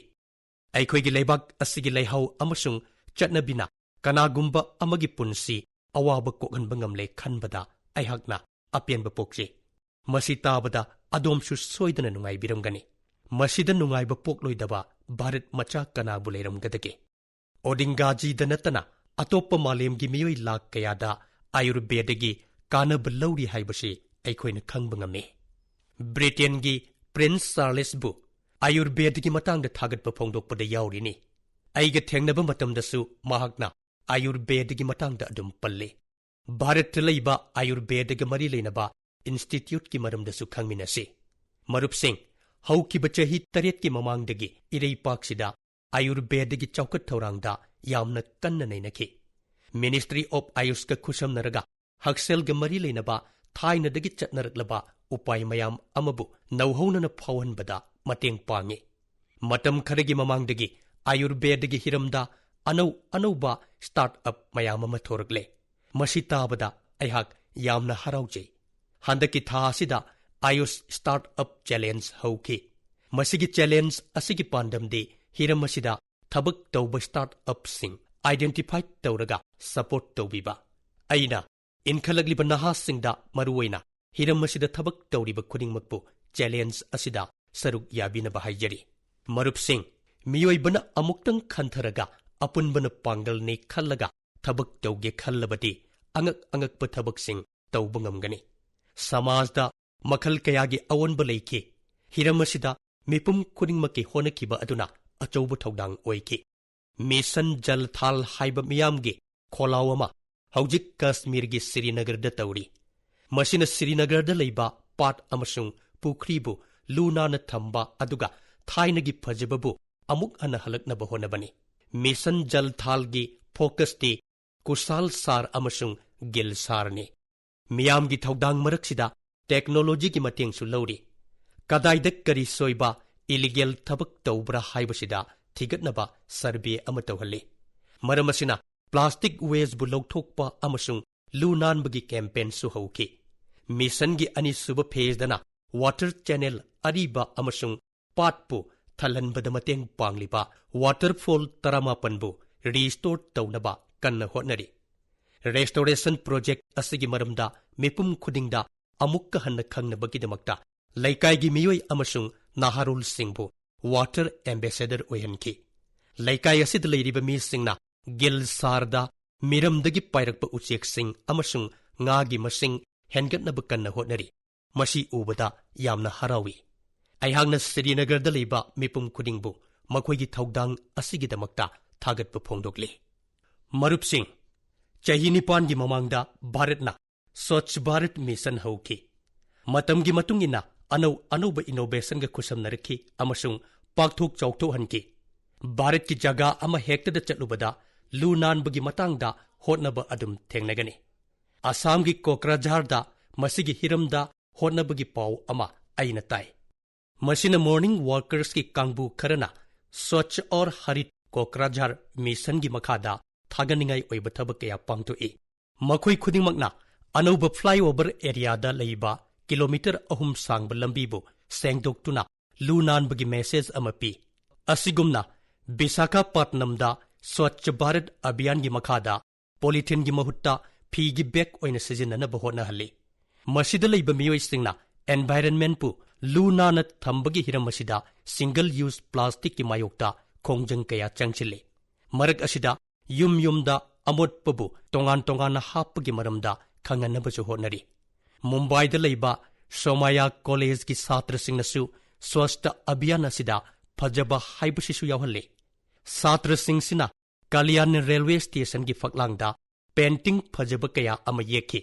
ꯑꯩꯈꯣꯏꯒꯤ ꯂꯩꯕꯥꯛ ꯑꯁꯤꯒꯤ ꯂꯩꯍꯥꯎ ꯑꯃꯁꯨꯡ ꯆꯠꯅꯕꯤꯅ ꯀꯅꯥꯒꯨꯝꯕ ꯑꯃꯒꯤ ꯄꯨꯟꯁꯤ ꯑꯋꯥꯕ ꯀꯣꯛꯍꯟꯕ ꯉꯝꯂꯦ ꯈꯟꯕꯗ ꯑꯩꯍꯥꯛꯅ ꯑꯄꯦꯟꯕ ꯄꯣꯛꯆꯩ꯫ ꯃꯁꯤ ꯇꯥꯕꯗ ꯑꯗꯣꯝꯁꯨ ꯁꯣꯏꯗꯅ ꯅꯨꯡꯉꯥꯏꯕꯤꯔꯝꯒꯅꯤ꯫ ꯃꯁꯤꯗ ꯅꯨꯡꯉꯥꯏꯕ ꯄꯣꯛꯂꯣꯏꯗꯕ ꯚꯥꯔꯠ ꯃꯆꯥ ꯀꯅꯥꯕꯨ ꯂꯩꯔꯝꯒꯗꯒꯦ? ꯑꯣꯗꯤꯡꯒꯥꯖꯤꯗ ꯅꯠꯇꯅ ꯑꯇꯣꯞꯄ ꯃꯥꯂꯦꯝꯒꯤ ꯃꯤꯑꯣꯏ ꯂꯥꯈ ꯀꯌꯥꯗ ꯑꯥꯌꯨꯔꯕꯦꯗꯒꯤ ꯀꯥꯟꯅꯕ ꯂꯧꯔꯤ ꯍꯥꯏꯕꯁꯤ ꯑꯩꯈꯣꯏꯅ ꯈꯪꯕ ꯉꯝꯃꯤ꯫ ꯕ꯭ꯔꯤꯇꯦꯟꯒꯤ ꯄ꯭ꯔꯤꯟꯁ ꯆꯥꯔꯂꯦꯁꯕꯨ ꯑꯥꯌꯨꯔꯕꯦꯗꯒꯤ ꯃꯇꯥꯡꯗ ꯊꯥꯒꯠꯄ ꯐꯣꯡꯗꯣꯛꯄꯗ ꯌꯥꯎꯔꯤꯅꯤ꯫ ꯑꯩꯒ ꯊꯦꯡꯅꯕ ꯃꯇꯝꯗꯁꯨ ꯃꯍꯥꯛꯅ ꯑꯥꯌꯨꯔꯕꯦꯗꯒꯤ ꯃꯇꯥꯡꯗ ꯑꯗꯨꯝ ꯄꯜꯂꯤ꯫ ꯚꯥꯔꯠꯇ ꯂꯩꯕ ꯑꯥꯌꯨꯔꯕꯦꯗꯒ ꯃꯔꯤ ꯂꯩꯅꯕ ꯏꯟꯁꯇꯤꯇ꯭ꯌꯨꯠꯀꯤ ꯃꯔꯝꯗꯁꯨ ꯈꯪꯃꯤꯟꯅꯁꯤ꯫ ꯃꯔꯨꯞꯁꯤꯡ, ꯍꯧꯈꯤꯕ ꯆꯍꯤ ꯇꯔꯦꯠꯀꯤ ꯃꯃꯥꯡꯗꯒꯤ ꯏꯔꯩꯄꯥꯛꯁꯤꯗ ꯑꯥꯌꯨꯔꯕꯦꯗꯒꯤ ꯆꯥꯎꯈꯠ ꯊꯧꯔꯥꯡꯗ ꯌꯥꯝꯅ ꯀꯟꯅ ꯅꯩꯅꯈꯤ꯫ Ministry of Ayushꯀ ꯈꯨꯠꯁꯝꯅꯔꯒ ꯍꯛꯁꯦꯜꯒ ꯃꯔꯤ ꯂꯩꯅꯕ ꯊꯥꯏꯅꯗꯒꯤ ꯆꯠꯅꯔꯛꯂꯕ ꯎꯄꯥꯏ ꯃꯌꯥꯝ ꯑꯃꯕꯨ ꯅꯧꯍꯧꯅꯅ ꯐꯥꯎꯍꯟꯕꯗ ꯃꯇꯦꯡ ꯄꯥꯡꯉꯤ꯫ ꯃꯇꯝ ꯈꯔꯒꯤ ꯃꯃꯥꯡꯗꯒꯤ ꯑꯥꯌꯨꯔꯕꯦꯗꯒꯤ ꯍꯤꯔꯝꯗ ꯑꯅꯧ ꯑꯅꯧꯕ startup ꯃꯌꯥꯝ ꯑꯃ ꯊꯣꯔꯛꯂꯦ꯫ ꯃꯁꯤ ꯇꯥꯕꯗ ꯑꯩꯍꯥꯛ ꯌꯥꯝꯅ ꯍꯔꯥꯎꯖꯩ꯫ ꯍꯟꯗꯛꯀꯤ ꯊꯥ ꯑꯁꯤꯗ ꯑꯥꯌꯨꯁ startup challenge ꯍꯧꯈꯤ꯫ ꯃꯁꯤꯒꯤ ꯆꯦꯂꯦꯟꯖ ꯑꯁꯤꯒꯤ ꯄꯥꯟꯗꯝꯗꯤ ꯍꯤꯔꯝ ꯑꯁꯤꯗ ꯊꯕꯛ ꯇꯧꯕ ꯁ꯭ꯇꯥꯔꯠ ꯑꯞꯁꯤꯡ ꯑꯥꯏꯗꯦꯟꯇꯤꯐꯥꯏ ꯇꯧꯔꯒ ꯁꯄꯣꯔꯠ ꯇꯧꯕꯤꯕ꯫ ꯑꯩꯅ ꯏꯟꯈꯠꯂꯛꯂꯤꯕ ꯅꯍꯥꯁꯤꯡꯗ, ꯃꯔꯨꯑꯣꯏꯅ ꯍꯤꯔꯝ ꯑꯁꯤꯗ ꯊꯕꯛ ꯇꯧꯔꯤꯕ ꯈꯨꯗꯤꯡꯃꯛꯄꯨ, ꯆꯦꯂꯦꯟꯖ ꯑꯁꯤꯗ ꯁꯔꯨꯛ ꯌꯥꯕꯤꯅꯕ ꯍꯥꯏꯖꯔꯤ꯫ ꯃꯔꯨꯞꯁꯤꯡ, ꯃꯤꯑꯣꯏꯕꯅ ꯑꯃꯨꯛꯇꯪ ꯈꯟꯊꯔꯒ ꯑꯄꯨꯟꯕꯅ ꯄꯥꯡꯒꯜꯅꯤ ꯈꯜꯂꯒ ꯊꯕꯛ ꯇꯧꯒꯦ ꯈꯜꯂꯕꯗꯤ, ꯑꯉꯛ ꯑꯉꯛꯄ ꯊꯕꯛꯁꯤꯡ ꯇꯧꯕ ꯉꯝꯒꯅꯤ꯫ ꯁꯃꯥꯖꯗ ꯃꯈꯜ ꯀꯌꯥꯒꯤ ꯑꯑꯣꯟꯕ ꯂꯩꯈꯤ꯫ ꯍꯤꯔꯝ ꯑꯁꯤꯗ ꯃꯤꯄꯨꯝ ꯈꯨꯗꯤꯡꯃꯛꯀꯤ ꯍꯣꯠꯅꯈꯤꯕ ꯑꯗꯨꯅ ꯑꯆꯧꯕ ꯊꯧꯗꯥꯡ ꯑꯣꯏꯈꯤ꯫ ꯃꯤꯁꯟ ꯖꯜ ꯊꯥꯜ ꯍꯥꯏꯕ ꯃꯤꯌꯥꯝꯒꯤ ꯈꯣꯜꯂꯥꯎ ꯑꯃ ꯍꯧꯖꯤꯛ ꯀꯥꯁꯃꯤꯔꯒꯤ ꯁ꯭ꯔꯤꯅꯒꯔꯗ ꯇꯧꯔꯤ꯫ ꯃꯁꯤꯅ ꯁ꯭ꯔꯤꯅꯒꯔꯗ ꯂꯩꯕ ꯄꯥꯠ ꯑꯃꯁꯨꯡ ꯄꯨꯈ꯭ꯔꯤꯕꯨ ꯂꯨ ꯅꯥꯟꯅ ꯊꯝꯕ, ꯑꯗꯨꯒ ꯊꯥꯏꯅꯒꯤ ꯐꯖꯕꯕꯨ ꯑꯃꯨꯛ ꯍꯟꯅ ꯍꯜꯂꯛꯅꯕ ꯍꯣꯠꯅꯕꯅꯤ꯫ ꯃꯤꯁꯟ ꯖꯜ ꯊꯥꯜꯒꯤ ꯐꯣꯀꯁꯇꯤ ꯀꯨꯁꯥꯜ ꯁꯥꯔ ꯑꯃꯁꯨꯡ ꯒꯤꯜ ꯁꯥꯔꯅꯤ꯫ ꯃꯤꯌꯥꯝꯒꯤ ꯊꯧꯗꯥꯡ ꯃꯔꯛꯁꯤꯗ ꯇꯦꯛꯅꯣꯂꯣꯖꯤꯒꯤ ꯃꯇꯦꯡꯁꯨ ꯂꯧꯔꯤ꯫ ꯀꯗꯥꯏꯗ ꯀꯔꯤ ꯁꯣꯏꯕ, ꯏꯂꯤꯒꯦꯜ ꯊꯕꯛ ꯇꯧꯕ꯭ꯔꯥ ꯍꯥꯏꯕꯁꯤꯗ ꯊꯤꯒꯠꯅꯕ ꯁꯔꯚꯦ ꯑꯃ ꯇꯧꯍꯜꯂꯤ꯫ ꯃꯔꯝ ꯑꯁꯤꯅ ꯄ꯭ꯂꯥꯁꯇꯤꯛ ꯋꯦꯁꯕꯨ ꯂꯧꯊꯣꯛꯄ ꯑꯃꯁꯨꯡ ꯂꯨ ꯅꯥꯟꯕꯒꯤ ꯀꯦꯝꯄꯦꯟꯁꯨ ꯍꯧꯈꯤ꯫ ꯃꯤꯁꯟꯒꯤ ꯑꯅꯤꯁꯨꯕ ꯐꯦꯖꯗꯅ ꯋꯥꯇꯔ ꯆꯦꯅꯦꯜ ꯑꯔꯤꯕ ꯑꯃꯁꯨꯡ ꯄꯥꯠꯄꯨ ꯊꯜꯍꯟꯕꯗ ꯃꯇꯦꯡ ꯄꯥꯡꯂꯤꯕ ꯋꯥꯇꯔꯐꯣꯜ ꯇꯔꯥꯃꯥꯄꯟꯕꯨ ꯔꯤꯁꯇꯣꯔ ꯇꯧꯅꯕ ꯀꯟꯅ ꯍꯣꯠꯅꯔꯤ꯫ ꯔꯦꯁꯇꯣꯔꯦꯁꯟ ꯄ꯭ꯔꯣꯖꯦꯛ ꯑꯁꯤꯒꯤ ꯃꯔꯝꯗ ꯃꯤꯄꯨꯝ ꯈꯨꯗꯤꯡꯗ ꯑꯃꯨꯛꯀ ꯍꯟꯅ ꯈꯪꯅꯕꯒꯤꯗꯃꯛꯇ ꯂꯩꯀꯥꯏꯒꯤ ꯃꯤꯑꯣꯏ ꯑꯃꯁꯨꯡ ꯅꯍꯥꯔꯣꯜꯁꯤꯡꯕꯨ ꯋꯥꯇꯔ ꯑꯦꯝꯕꯦꯁꯦꯗꯔ ꯑꯣꯏꯍꯟꯈꯤ꯫ ꯂꯩꯀꯥꯏ ꯑꯁꯤꯗ ꯂꯩꯔꯤꯕ ꯃꯤꯁꯤꯡꯅ ꯒꯤꯜ ꯁꯥꯔꯗ ꯃꯤꯔꯝꯗꯒꯤ ꯄꯥꯏꯔꯛꯄ ꯎꯆꯦꯛꯁꯤꯡ ꯑꯃꯁꯨꯡ ꯉꯥꯒꯤ ꯃꯁꯤꯡ ꯍꯦꯟꯒꯠꯅꯕ ꯀꯟꯅ ꯍꯣꯠꯅꯔꯤ꯫ ꯃꯁꯤ ꯎꯕꯗ ꯌꯥꯝꯅ ꯍꯔꯥꯎꯏ꯫ ꯑꯩꯍꯥꯛꯅ ꯁ꯭ꯔꯤꯅꯒꯔꯗ ꯂꯩꯕ ꯃꯤꯄꯨꯝ ꯈꯨꯗꯤꯡꯕꯨ ꯃꯈꯣꯏꯒꯤ ꯊꯧꯗꯥꯡ ꯑꯁꯤꯒꯤꯗꯃꯛꯇ ꯊꯥꯒꯠꯄ ꯐꯣꯡꯗꯣꯛꯂꯤ꯫ ꯃꯔꯨꯞꯁꯤꯡ, ꯆꯍꯤ ꯅꯤꯄꯥꯟꯒꯤ ꯃꯃꯥꯡꯗ ꯚꯥꯔꯠꯅ ꯁ꯭ꯋꯆ ꯚꯥꯔꯠ ꯃꯤꯁꯟ ꯍꯧꯈꯤ꯫ ꯃꯇꯝꯒꯤ ꯃꯇꯨꯡ ꯏꯟꯅ ꯑꯅꯧ ꯑꯅꯧꯕ ꯏꯅꯣꯚꯦꯁꯟꯒ ꯈꯨꯠꯁꯝꯅꯔꯛꯈꯤ ꯑꯃꯁꯨꯡ ꯄꯥꯛꯊꯣꯛ ꯆꯥꯎꯊꯣꯛꯍꯟꯈꯤ꯫ ꯚꯥꯔꯠꯀꯤ ꯖꯒꯥ ꯑꯃ ꯍꯦꯛꯇꯗ ꯆꯠꯂꯨꯕꯗ ꯂꯨ ꯅꯥꯟꯕꯒꯤ ꯃꯇꯥꯡꯗ ꯍꯣꯠꯅꯕ ꯑꯗꯨꯝ ꯊꯦꯡꯅꯒꯅꯤ꯫ ꯑꯁꯥꯝꯒꯤ ꯀꯣꯀ꯭ꯔꯥꯖꯥꯔꯗ ꯃꯁꯤꯒꯤ ꯍꯤꯔꯝꯗ ꯍꯣꯠꯅꯕꯒꯤ ꯄꯥꯎ ꯑꯃ ꯑꯩꯅ ꯇꯥꯏ꯫ ꯃꯁꯤꯅ ꯃꯣꯔꯅꯤꯡ ꯋꯥꯀꯔꯁꯀꯤ ꯀꯥꯡꯕꯨ ꯈꯔꯅ ꯁ꯭ꯋꯆ ꯑꯣꯔ ꯍꯔꯤꯠ ꯀꯣꯀ꯭ꯔꯥꯖꯥꯔ ꯃꯤꯁꯟꯒꯤ ꯃꯈꯥꯗ ꯊꯥꯒꯠꯅꯤꯡꯉꯥꯏ ꯑꯣꯏꯕ ꯊꯕꯛ ꯀꯌꯥ ꯄꯥꯡꯊꯣꯛꯏ꯫ ꯃꯈꯣꯏ ꯈꯨꯗꯤꯡꯃꯛꯅ ꯑꯅꯧꯕ ꯐ꯭ꯂꯥꯏꯑꯣꯚꯔ ꯑꯦꯔꯤꯌꯥꯗ ꯂꯩꯕ ꯀꯤꯂꯣꯃꯤꯇꯔ ꯑꯍꯨꯝ ꯁꯥꯡꯕ ꯂꯝꯕꯤꯕꯨ ꯁꯦꯡꯗꯣꯛꯇꯨꯅ ꯂꯨ ꯅꯥꯟꯕꯒꯤ ꯃꯦꯁꯦꯖ ꯑꯃ ꯄꯤ꯫ ꯑꯁꯤꯒꯨꯝꯅ ꯕꯤꯁꯥꯈꯥꯄꯠꯅꯝꯗ ꯁ꯭ꯋꯥꯆ ꯚꯥꯔꯠ ꯑꯚꯤꯌꯥꯟꯒꯤ ꯃꯈꯥꯗ ꯄꯣꯂꯤꯊꯤꯟꯒꯤ ꯃꯍꯨꯠꯇ ꯐꯤꯒꯤ ꯕꯦꯒ ꯑꯣꯏꯅ ꯁꯤꯖꯤꯟꯅꯅꯕ ꯍꯣꯠꯅꯍꯜꯂꯤ꯫ ꯃꯁꯤꯗ ꯂꯩꯕ ꯃꯤꯑꯣꯏꯁꯤꯡꯅ ꯑꯦꯟꯚꯥꯏꯔꯟꯃꯦꯟꯠꯄꯨ ꯂꯨ ꯅꯥꯟꯅ ꯊꯝꯕꯒꯤ ꯍꯤꯔꯝ ꯑꯁꯤꯗ ꯁꯤꯡꯒꯜ ꯌꯨꯁ ꯄ꯭ꯂꯥꯁꯇꯤꯛꯀꯤ ꯃꯥꯌꯣꯛꯇ ꯈꯣꯡꯖꯪ ꯀꯌꯥ ꯆꯪꯁꯤꯜꯂꯤ꯫ ꯃꯔꯛ ꯑꯁꯤꯗ ꯌꯨꯝ ꯌꯨꯝꯗ ꯑꯃꯣꯠꯄꯕꯨ ꯇꯣꯉꯥꯟ ꯇꯣꯉꯥꯟꯅ ꯍꯥꯞꯄꯒꯤ ꯃꯔꯝꯗ ꯈꯪꯍꯟꯅꯕꯁꯨ ꯍꯣꯠꯅꯔꯤ꯫ ꯃꯨꯝꯕꯥꯏꯗ ꯂꯩꯕ ꯁꯣꯃꯥꯌꯥ ꯀꯣꯂꯦꯖꯀꯤ ꯁꯥꯇ꯭ꯔꯁꯤꯡꯅꯁꯨ ꯁ꯭ꯋꯁꯊ ꯑꯚꯤꯌꯥꯟ ꯑꯁꯤꯗ ꯐꯖꯕ ꯍꯥꯏꯕꯁꯤꯁꯨ ꯌꯥꯎꯍꯜꯂꯤ꯫ ꯁꯥꯇ꯭ꯔꯁꯤꯡꯁꯤꯅ ꯀꯂꯤꯌꯥꯟ ꯔꯦꯜꯋꯦ ꯁ꯭ꯇꯦꯁꯟꯒꯤ ꯐꯛꯂꯥꯡꯗ ꯄꯦꯟꯇꯤꯡ ꯐꯖꯕ ꯀꯌꯥ ꯑꯃ ꯌꯦꯛꯈꯤ꯫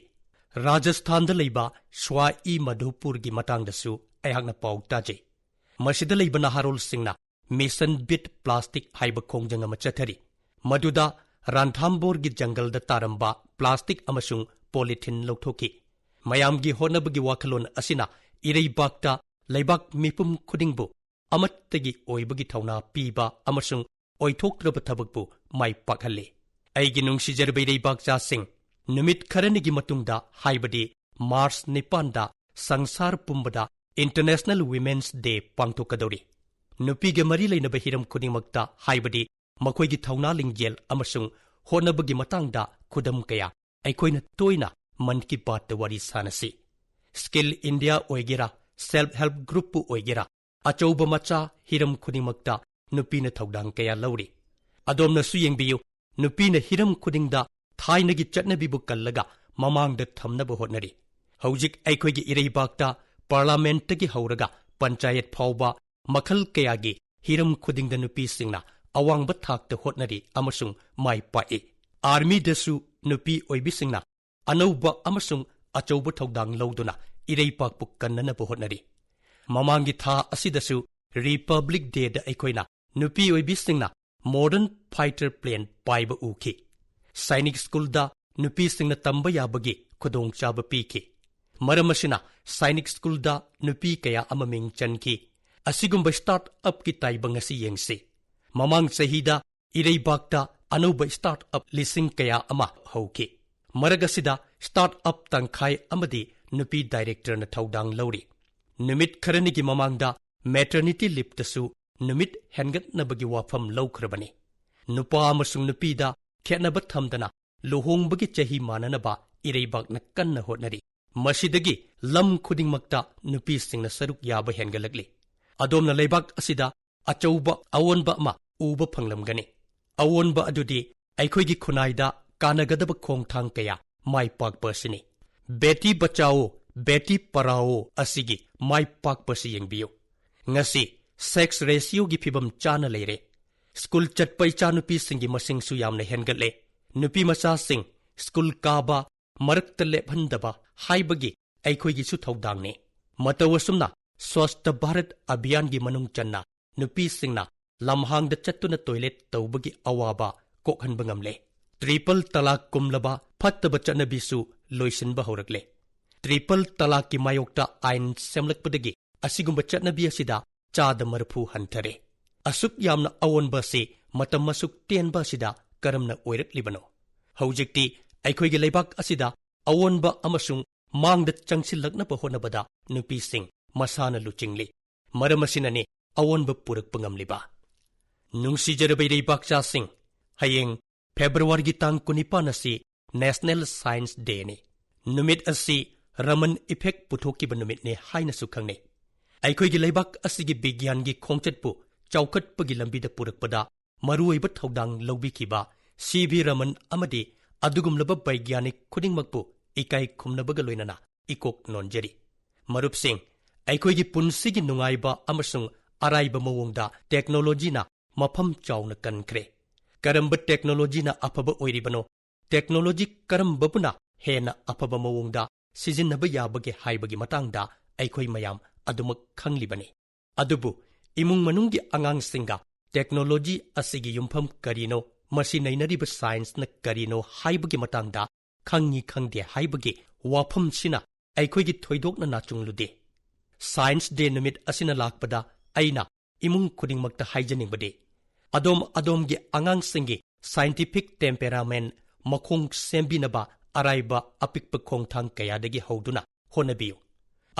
ꯔꯥꯖꯁꯊꯥꯟꯗ ꯂꯩꯕ ꯁ꯭ꯋꯥꯏ ꯃꯙꯨꯄꯨꯔꯒꯤ ꯃꯇꯥꯡꯗꯁꯨ ꯑꯩꯍꯥꯛꯅ ꯄꯥꯎ ꯇꯥꯖꯩ꯫ ꯃꯁꯤꯗ ꯂꯩꯕ ꯅꯍꯥꯔꯣꯜꯁꯤꯡꯅ ꯃꯤꯁꯟ ꯕꯤꯠ ꯄ꯭ꯂꯥꯁꯇꯤꯛ ꯍꯥꯏꯕ ꯈꯣꯡꯖꯪ ꯑꯃ ꯆꯠꯊꯔꯤ꯫ ꯃꯗꯨꯗ ꯔꯥꯟꯊꯥꯝꯕꯣꯔꯒꯤ ꯖꯪꯒꯜꯗ ꯇꯥꯔꯝꯕ ꯄ꯭ꯂꯥꯁꯇꯤꯛ ꯑꯃꯁꯨꯡ ꯄꯣꯂꯤꯊꯤꯟ ꯂꯧꯊꯣꯛꯈꯤ꯫ ꯃꯌꯥꯝꯒꯤ ꯍꯣꯠꯅꯕꯒꯤ ꯋꯥꯈꯜꯂꯣꯟ ꯑꯁꯤꯅ ꯏꯔꯩꯕꯥꯛꯇ ꯂꯩꯕꯥꯛ ꯃꯤꯄꯨꯝ ꯈꯨꯗꯤꯡꯕꯨ ꯑꯃꯠꯇꯒꯤ ꯑꯣꯏꯕꯒꯤ ꯊꯧꯅꯥ ꯄꯤꯕ ꯑꯃꯁꯨꯡ ꯑꯣꯏꯊꯣꯛꯇ꯭ꯔꯕ ꯊꯕꯛꯄꯨ ꯃꯥꯏ ꯄꯥꯛꯍꯜꯂꯤ꯫ ꯑꯩꯒꯤ ꯅꯨꯡꯁꯤꯖꯔꯕ ꯏꯔꯩꯕꯥꯛꯆꯥꯁꯤꯡ, ꯅꯨꯃꯤꯠ ꯈꯔꯅꯤꯒꯤ ꯃꯇꯨꯡꯗ, ꯍꯥꯏꯕꯗꯤ ꯃꯥꯔꯆ ꯅꯤꯄꯥꯟꯗ, ꯁꯪꯁꯥꯔ ꯄꯨꯝꯕꯗ ꯏꯟꯇꯔꯅꯦꯁꯅꯦꯜ ꯋꯤꯃꯦꯟꯁ ꯗꯦ ꯄꯥꯡꯊꯣꯛꯀꯗꯧꯔꯤ꯫ ꯅꯨꯄꯤꯒ ꯃꯔꯤ ꯂꯩꯅꯕ ꯍꯤꯔꯝ ꯈꯨꯗꯤꯡꯃꯛꯇ, ꯍꯥꯏꯕꯗꯤ ꯃꯈꯣꯏꯒꯤ ꯊꯧꯅꯥ ꯂꯤꯡꯖꯦꯜ ꯑꯃꯁꯨꯡ ꯍꯣꯠꯅꯕꯒꯤ ꯃꯇꯥꯡꯗ ꯈꯨꯗꯝ ꯀꯌꯥ ꯑꯩꯈꯣꯏꯅ ꯇꯣꯏꯅ ꯃꯟ ꯀꯤ ꯕꯥꯠꯇ ꯋꯥꯔꯤ ꯁꯥꯅꯁꯤ꯫ ꯁ꯭ꯀꯤꯜ ꯏꯟꯗꯤꯌꯥ ꯑꯣꯏꯒꯦꯔꯥ, ꯁꯦꯜꯐ ꯍꯦꯜꯞ ꯒ꯭ꯔꯨꯞꯄꯨ ꯑꯣꯏꯒꯦꯔꯥ, ꯑꯆꯧꯕ ꯃꯆꯥ ꯍꯤꯔꯝ ꯈꯨꯗꯤꯡꯃꯛꯇ ꯅꯨꯄꯤꯅ ꯊꯧꯗꯥꯡ ꯀꯌꯥ ꯂꯧꯔꯤ꯫ ꯑꯗꯣꯝꯅꯁꯨ ꯌꯦꯡꯕꯤꯌꯨ, ꯅꯨꯄꯤꯅ ꯍꯤꯔꯝ ꯈꯨꯗꯤꯡꯗ ꯊꯥꯏꯅꯒꯤ ꯆꯠꯅꯕꯤꯕꯨ ꯀꯜꯂꯒ ꯃꯃꯥꯡꯗ ꯊꯝꯅꯕ ꯍꯣꯠꯅꯔꯤ꯫ ꯍꯧꯖꯤꯛ ꯑꯩꯈꯣꯏꯒꯤ ꯏꯔꯩꯕꯥꯛꯇ ꯄꯥꯔꯂꯥꯃꯦꯟꯠꯇꯒꯤ ꯍꯧꯔꯒ ꯄꯟꯆꯥꯌꯠ ꯐꯥꯎꯕ ꯃꯈꯜ ꯀꯌꯥꯒꯤ ꯍꯤꯔꯝ ꯈꯨꯗꯤꯡꯗ ꯅꯨꯄꯤꯁꯤꯡꯅ ꯑꯋꯥꯡꯕ ꯊꯥꯛꯇ ꯍꯣꯠꯅꯔꯤ ꯑꯃꯁꯨꯡ ꯃꯥꯏ ꯄꯥꯛꯏ꯫ ꯑꯥꯔꯃꯤꯗꯁꯨ ꯅꯨꯄꯤ ꯑꯣꯏꯕꯤꯁꯤꯡꯅ ꯑꯅꯧꯕ ꯑꯃꯁꯨꯡ ꯑꯆꯧꯕ ꯊꯧꯗꯥꯡ ꯂꯧꯗꯨꯅ ꯏꯔꯩꯄꯥꯛꯄꯨ ꯀꯟꯅꯅꯕ ꯍꯣꯠꯅꯔꯤ꯫ ꯃꯃꯥꯡꯒꯤ ꯊꯥ ꯑꯁꯤꯗꯁꯨ ꯔꯤꯄꯕ꯭ꯂꯤꯛ ꯗꯦꯗ ꯑꯩꯈꯣꯏꯅ ꯅꯨꯄꯤ ꯑꯣꯏꯕꯤꯁꯤꯡꯅ ꯃꯣꯗꯔꯟ ꯐꯥꯏꯇꯔ ꯄ꯭ꯂꯦꯟ ꯄꯥꯏꯕ ꯎꯈꯤ꯫ ꯁꯥꯏꯅꯤꯛ ꯁ꯭ꯀꯨꯜꯗ ꯅꯨꯄꯤꯁꯤꯡꯅ ꯇꯝꯕ ꯌꯥꯕꯒꯤ ꯈꯨꯗꯣꯡꯆꯥꯕ ꯄꯤꯈꯤ꯫ ꯃꯔꯝ ꯑꯁꯤꯅ ꯁꯥꯏꯅꯤꯛ ꯁ꯭ꯀꯨꯜꯗ ꯅꯨꯄꯤ ꯀꯌꯥ ꯑꯃ ꯃꯤꯡ ꯆꯟꯈꯤ꯫ ꯑꯁꯤꯒꯨꯝꯕ ꯁ꯭ꯇꯥꯔꯠ ꯑꯞꯀꯤ ꯇꯥꯏꯕꯪ ꯑꯁꯤ ꯌꯦꯡꯁꯤ꯫ ꯃꯃꯥꯡ ꯆꯍꯤꯗ ꯏꯔꯩꯕꯥꯛꯇ ꯑꯅꯧꯕ ꯁ꯭ꯇꯥꯔꯠ ꯑꯞ ꯂꯤꯁꯤꯡ ꯀꯌꯥ ꯑꯃ ꯍꯧꯈꯤ꯫ ꯃꯔꯛ ꯑꯁꯤꯗ ꯁ꯭ꯇꯥꯔꯠ ꯑꯞ ꯇꯪꯈꯥꯏ ꯑꯃꯗꯤ ꯅꯨꯄꯤ ꯗꯥꯏꯔꯦꯛꯇꯔꯅ ꯊꯧꯗꯥꯡ ꯂꯧꯔꯤ꯫ ꯅꯨꯃꯤꯠ ꯈꯔꯅꯤꯒꯤ ꯃꯃꯥꯡꯗ ꯃꯦꯇꯔꯅꯤꯇꯤ ꯂꯤꯞꯇꯁꯨ ꯅꯨꯃꯤꯠ ꯍꯦꯟꯒꯠꯅꯕꯒꯤ ꯋꯥꯐꯝ ꯂꯧꯈ꯭ꯔꯕꯅꯤ꯫ ꯅꯨꯄꯥ ꯑꯃꯁꯨꯡ ꯅꯨꯄꯤꯗ ꯈꯦꯠꯅꯕ ꯊꯝꯗꯅ ꯂꯨꯍꯣꯡꯕꯒꯤ ꯆꯍꯤ ꯃꯥꯟꯅꯅꯕ ꯏꯔꯩꯕꯥꯛꯅ ꯀꯟꯅ ꯍꯣꯠꯅꯔꯤ꯫ ꯃꯁꯤꯗꯒꯤ ꯂꯝ ꯈꯨꯗꯤꯡꯃꯛꯇ ꯅꯨꯄꯤꯁꯤꯡꯅ ꯁꯔꯨꯛ ꯌꯥꯕ ꯍꯦꯟꯒꯠꯂꯛꯂꯤ꯫ ꯑꯗꯣꯝꯅ ꯂꯩꯕꯥꯛ ꯑꯁꯤꯗ ꯑꯆꯧꯕ ꯑꯑꯣꯟꯕ ꯑꯃ ꯎꯕ ꯐꯪꯂꯝꯒꯅꯤ꯫ ꯑꯑꯣꯟꯕ ꯑꯗꯨꯗꯤ ꯑꯩꯈꯣꯏꯒꯤ ꯈꯨꯟꯅꯥꯏꯗ ꯀꯥꯟꯅꯒꯗꯕ ꯈꯣꯡꯊꯥꯡ ꯀꯌꯥ ꯃꯥꯏ ꯄꯥꯛꯄ ꯑꯁꯤꯅꯤ꯫ ꯕꯦꯇꯤ ꯕꯆꯥꯑꯣ, ꯕꯦꯇꯤ ꯄꯔꯥꯑꯣ ꯑꯁꯤꯒꯤ ꯃꯥꯏ ꯄꯥꯛꯄ ꯑꯁꯤ ꯌꯦꯡꯕꯤꯌꯨ꯫ ꯉꯁꯤ ꯁꯦꯛꯁ ꯔꯦꯁꯤꯌꯣꯒꯤ ꯐꯤꯕꯝ ꯆꯥꯅ ꯂꯩꯔꯦ꯫ ꯁ꯭ꯀꯨꯜ ꯆꯠꯄ ꯏꯆꯥꯅꯨꯄꯤꯁꯤꯡꯒꯤ ꯃꯁꯤꯡꯁꯨ ꯌꯥꯝꯅ ꯍꯦꯟꯒꯠꯂꯦ꯫ ꯅꯨꯄꯤ ꯃꯆꯥꯁꯤꯡ ꯁ꯭ꯀꯨꯜ ꯀꯥꯕ ꯃꯔꯛꯇ ꯂꯦꯞꯍꯟꯗꯕ ꯍꯥꯏꯕꯒꯤ ꯑꯩꯈꯣꯏꯒꯤꯁꯨ ꯊꯧꯗꯥꯡꯅꯤ꯫ ꯃꯇꯧ ꯑꯁꯨꯝꯅ ꯁ꯭ꯋꯁꯊ ꯚꯥꯔꯠ ꯑꯚꯤꯌꯥꯟꯒꯤ ꯃꯅꯨꯡ ꯆꯟꯅ ꯅꯨꯄꯤꯁꯤꯡꯅ ꯂꯝꯍꯥꯡꯗ ꯆꯠꯇꯨꯅ ꯇꯣꯏꯂꯦꯠ ꯇꯧꯕꯒꯤ ꯑꯋꯥꯕ ꯀꯣꯛꯍꯟꯕ ꯉꯝꯂꯦ꯫ ꯇ꯭ꯔꯤꯄꯜ ꯇꯂꯥꯛ ꯀꯨꯝꯂꯕ ꯐꯠꯇꯕ ꯆꯠꯅꯕꯤꯁꯨ ꯂꯣꯏꯁꯤꯟꯕ ꯍꯧꯔꯛꯂꯦ꯫ ꯇ꯭ꯔꯤꯄꯜ ꯇꯂꯥꯛꯀꯤ ꯃꯥꯌꯣꯛꯇ ꯑꯥꯏꯟ ꯁꯦꯝꯂꯛꯄꯗꯒꯤ ꯑꯁꯤꯒꯨꯝꯕ ꯆꯠꯅꯕꯤ ꯑꯁꯤꯗ ꯆꯥꯗ ꯃꯔꯤꯐꯨ ꯍꯟꯊꯔꯦ꯫ ꯑꯁꯨꯛ ꯌꯥꯝꯅ ꯑꯑꯣꯟꯕ ꯑꯁꯤ ꯃꯇꯝ ꯑꯁꯨꯛ ꯇꯦꯟꯕ ꯑꯁꯤꯗ ꯀꯔꯝꯅ ꯑꯣꯏꯔꯛꯂꯤꯕꯅꯣ? ꯍꯧꯖꯤꯛꯇꯤ ꯑꯩꯈꯣꯏꯒꯤ ꯂꯩꯕꯥꯛ ꯑꯁꯤꯗ ꯑꯑꯣꯟꯕ ꯑꯃꯁꯨꯡ ꯃꯥꯡꯗ ꯆꯪꯁꯤꯜꯂꯛꯅꯕ ꯍꯣꯠꯅꯕꯗ ꯅꯨꯄꯤꯁꯤꯡ ꯃꯁꯥꯅ ꯂꯨꯆꯤꯡꯂꯤ꯫ ꯃꯔꯝ ꯑꯁꯤꯅꯅꯤ ꯑꯑꯣꯟꯕ ꯄꯨꯔꯛꯄ ꯉꯝꯂꯤꯕ꯫ ꯅꯨꯡꯁꯤꯖꯔꯕ ꯏꯔꯩꯕꯥꯛꯆꯥꯁꯤꯡ, ꯍꯌꯦꯡ ꯐꯦꯕ꯭ꯔꯨꯋꯥꯔꯤꯒꯤ ꯇꯥꯡ ꯀꯨꯟꯅꯤꯄꯥꯟ ꯑꯁꯤ National Science Dayꯅꯤ꯫ ꯅꯨꯃꯤꯠ ꯑꯁꯤ ꯔꯃꯟ ꯏꯐꯦꯛ ꯄꯨꯊꯣꯛꯈꯤꯕ ꯅꯨꯃꯤꯠꯅꯤ ꯍꯥꯏꯅꯁꯨ ꯈꯪꯅꯩ꯫ ꯑꯩꯈꯣꯏꯒꯤ ꯂꯩꯕꯥꯛ ꯑꯁꯤꯒꯤ ꯕꯤꯒ꯭ꯌꯥꯟꯒꯤ ꯈꯣꯡꯆꯠꯄꯨ ꯆꯥꯎꯈꯠꯄꯒꯤ ꯂꯝꯕꯤꯗ ꯄꯨꯔꯛꯄꯗ ꯃꯔꯨꯑꯣꯏꯕ ꯊꯧꯗꯥꯡ ꯂꯧꯕꯤꯈꯤꯕ ꯁꯤ ꯚꯤ ꯔꯃꯟ ꯑꯃꯗꯤ ꯑꯗꯨꯒꯨꯝꯂꯕ ꯕꯩꯒ꯭ꯌꯥꯅꯤꯛ ꯈꯨꯗꯤꯡꯃꯛꯄꯨ ꯏꯀꯥꯏ ꯈꯨꯝꯅꯕꯒ ꯂꯣꯏꯅꯅ ꯏꯀꯣꯛ ꯅꯣꯟꯖꯔꯤ꯫ ꯃꯔꯨꯞꯁꯤꯡ, ꯑꯩꯈꯣꯏꯒꯤ ꯄꯨꯟꯁꯤꯒꯤ ꯅꯨꯡꯉꯥꯏꯕ ꯑꯃꯁꯨꯡ ꯑꯔꯥꯏꯕ ꯃꯑꯣꯡꯗ ꯇꯦꯛꯅꯣꯂꯣꯖꯤꯅ ꯃꯐꯝ ꯆꯥꯎꯅ ꯀꯟꯈ꯭ꯔꯦ꯫ ꯀꯔꯝꯕ ꯇꯦꯛꯅꯣꯂꯣꯖꯤꯅ ꯑꯐꯕ ꯑꯣꯏꯔꯤꯕꯅꯣ, ꯇꯦꯛꯅꯣꯂꯣꯖꯤ ꯀꯔꯝꯕꯕꯨꯅ ꯍꯦꯟꯅ ꯑꯐꯕ ꯃꯑꯣꯡꯗ ꯁꯤꯖꯤꯟꯅꯕ ꯌꯥꯕꯒꯦ ꯍꯥꯏꯕꯒꯤ ꯃꯇꯥꯡꯗ ꯑꯩꯈꯣꯏ ꯃꯌꯥꯝ ꯑꯗꯨꯃꯛ ꯈꯪꯂꯤꯕꯅꯤ꯫ ꯑꯗꯨꯕꯨ ꯏꯃꯨꯡ ꯃꯅꯨꯡꯒꯤ ꯑꯉꯥꯡꯁꯤꯡꯒ ꯇꯦꯛꯅꯣꯂꯣꯖꯤ ꯑꯁꯤꯒꯤ ꯌꯨꯝꯐꯝ ꯀꯔꯤꯅꯣ, ꯃꯁꯤ ꯅꯩꯅꯔꯤꯕ ꯁꯥꯏꯟꯁꯅ ꯀꯔꯤꯅꯣ ꯍꯥꯏꯕꯒꯤ ꯃꯇꯥꯡꯗ ꯈꯪꯉꯤ ꯈꯪꯗꯦ ꯍꯥꯏꯕꯒꯤ ꯋꯥꯐꯝꯁꯤꯅ ꯑꯩꯈꯣꯏꯒꯤ ꯊꯣꯏꯗꯣꯛꯅ ꯅꯥꯆꯨꯡꯂꯨꯗꯦ꯫ ꯁꯥꯏꯟꯁ ꯗꯦ ꯅꯨꯃꯤꯠ ꯑꯁꯤꯅ ꯂꯥꯛꯄꯗ ꯑꯩꯅ ꯏꯃꯨꯡ ꯈꯨꯗꯤꯡꯃꯛꯇ ꯍꯥꯏꯖꯅꯤꯡꯕꯗꯤ, ꯑꯗꯣꯝ ꯑꯗꯣꯝꯒꯤ ꯑꯉꯥꯡꯁꯤꯡꯒꯤ ꯁꯥꯏꯟꯇꯤꯐꯤꯛ ꯇꯦꯝꯄꯦꯔꯥꯃꯦꯟ ꯃꯈꯣꯡ ꯁꯦꯝꯕꯤꯅꯕ ꯑꯔꯥꯏꯕ ꯑꯄꯤꯛꯄ ꯈꯣꯡꯊꯥꯡ ꯀꯌꯥꯗꯒꯤ ꯍꯧꯗꯨꯅ ꯍꯣꯠꯅꯕꯤꯌꯨ꯫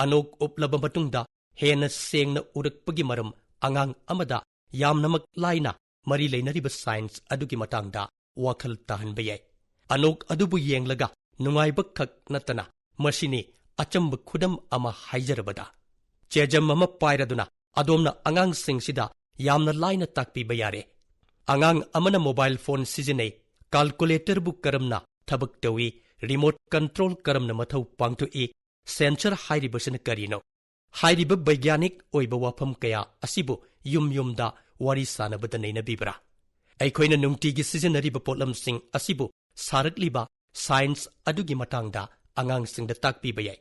ꯑꯅꯣꯛ ꯎꯞꯂꯕ ꯃꯇꯨꯡꯗ ꯍꯦꯟꯅ ꯁꯦꯡꯅ ꯎꯔꯛꯄꯒꯤ ꯃꯔꯝ ꯑꯉꯥꯡ ꯑꯃꯗ ꯌꯥꯝꯅꯃꯛ ꯂꯥꯏꯅ ꯃꯔꯤ ꯂꯩꯅꯔꯤꯕ ꯁꯥꯏꯟꯁ ꯑꯗꯨꯒꯤ ꯃꯇꯥꯡꯗ ꯋꯥꯈꯜ ꯇꯥꯍꯟꯕ ꯌꯥꯏ꯫ ꯑꯅꯣꯛ ꯑꯗꯨꯕꯨ ꯌꯦꯡꯂꯒ ꯅꯨꯡꯉꯥꯏꯕ ꯈꯛ ꯅꯠꯇꯅ ꯃꯁꯤꯅꯤ ꯑꯆꯝꯕ ꯈꯨꯗꯝ ꯑꯃ ꯍꯥꯏꯖꯔꯕꯗ, ꯆꯦꯖꯝ ꯑꯃ ꯄꯥꯏꯔꯗꯨꯅ ꯑꯗꯣꯝꯅ ꯑꯉꯥꯡꯁꯤꯡꯁꯤꯗ ꯌꯥꯝꯅ ꯂꯥꯏꯅ ꯇꯥꯛꯄꯤꯕ ꯌꯥꯔꯦ꯫ ꯑꯉꯥꯡ ꯑꯃꯅ ꯃꯣꯕꯥꯏꯜ ꯐꯣꯟ ꯁꯤꯖꯤꯟꯅꯩ, ꯀꯥꯜꯀꯨꯂꯦꯇꯔꯕꯨ ꯀꯔꯝꯅ ꯊꯕꯛ ꯇꯧꯏ, ꯔꯤꯃꯣꯠ ꯀꯟꯇ꯭ꯔꯣꯜ ꯀꯔꯝꯅ ꯃꯊꯧ ꯄꯥꯡꯊꯣꯛꯏ, ꯁꯦꯟꯁꯔ ꯍꯥꯏꯔꯤꯕꯁꯤꯅ ꯀꯔꯤꯅꯣ? ꯍꯥꯏꯔꯤꯕ ꯕꯩꯒ꯭ꯌꯥꯅꯤꯛ ꯑꯣꯏꯕ ꯋꯥꯐꯝ ꯀꯌꯥ ꯑꯁꯤꯕꯨ ꯌꯨꯝ ꯌꯨꯝꯗ ꯋꯥꯔꯤ ꯁꯥꯅꯕꯗ ꯅꯩꯅꯕꯤꯕ꯭ꯔꯥ? ꯑꯩꯈꯣꯏꯅ ꯅꯨꯡꯇꯤꯒꯤ ꯁꯤꯖꯤꯟꯅꯔꯤꯕ ꯄꯣꯠꯂꯝꯁꯤꯡ ꯑꯁꯤꯕꯨ ꯁꯥꯔꯛꯂꯤꯕ ꯁꯥꯏꯟꯁ ꯑꯗꯨꯒꯤ ꯃꯇꯥꯡꯗ ꯑꯉꯥꯡꯁꯤꯡꯗ ꯇꯥꯛꯄꯤꯕ ꯌꯥꯏ꯫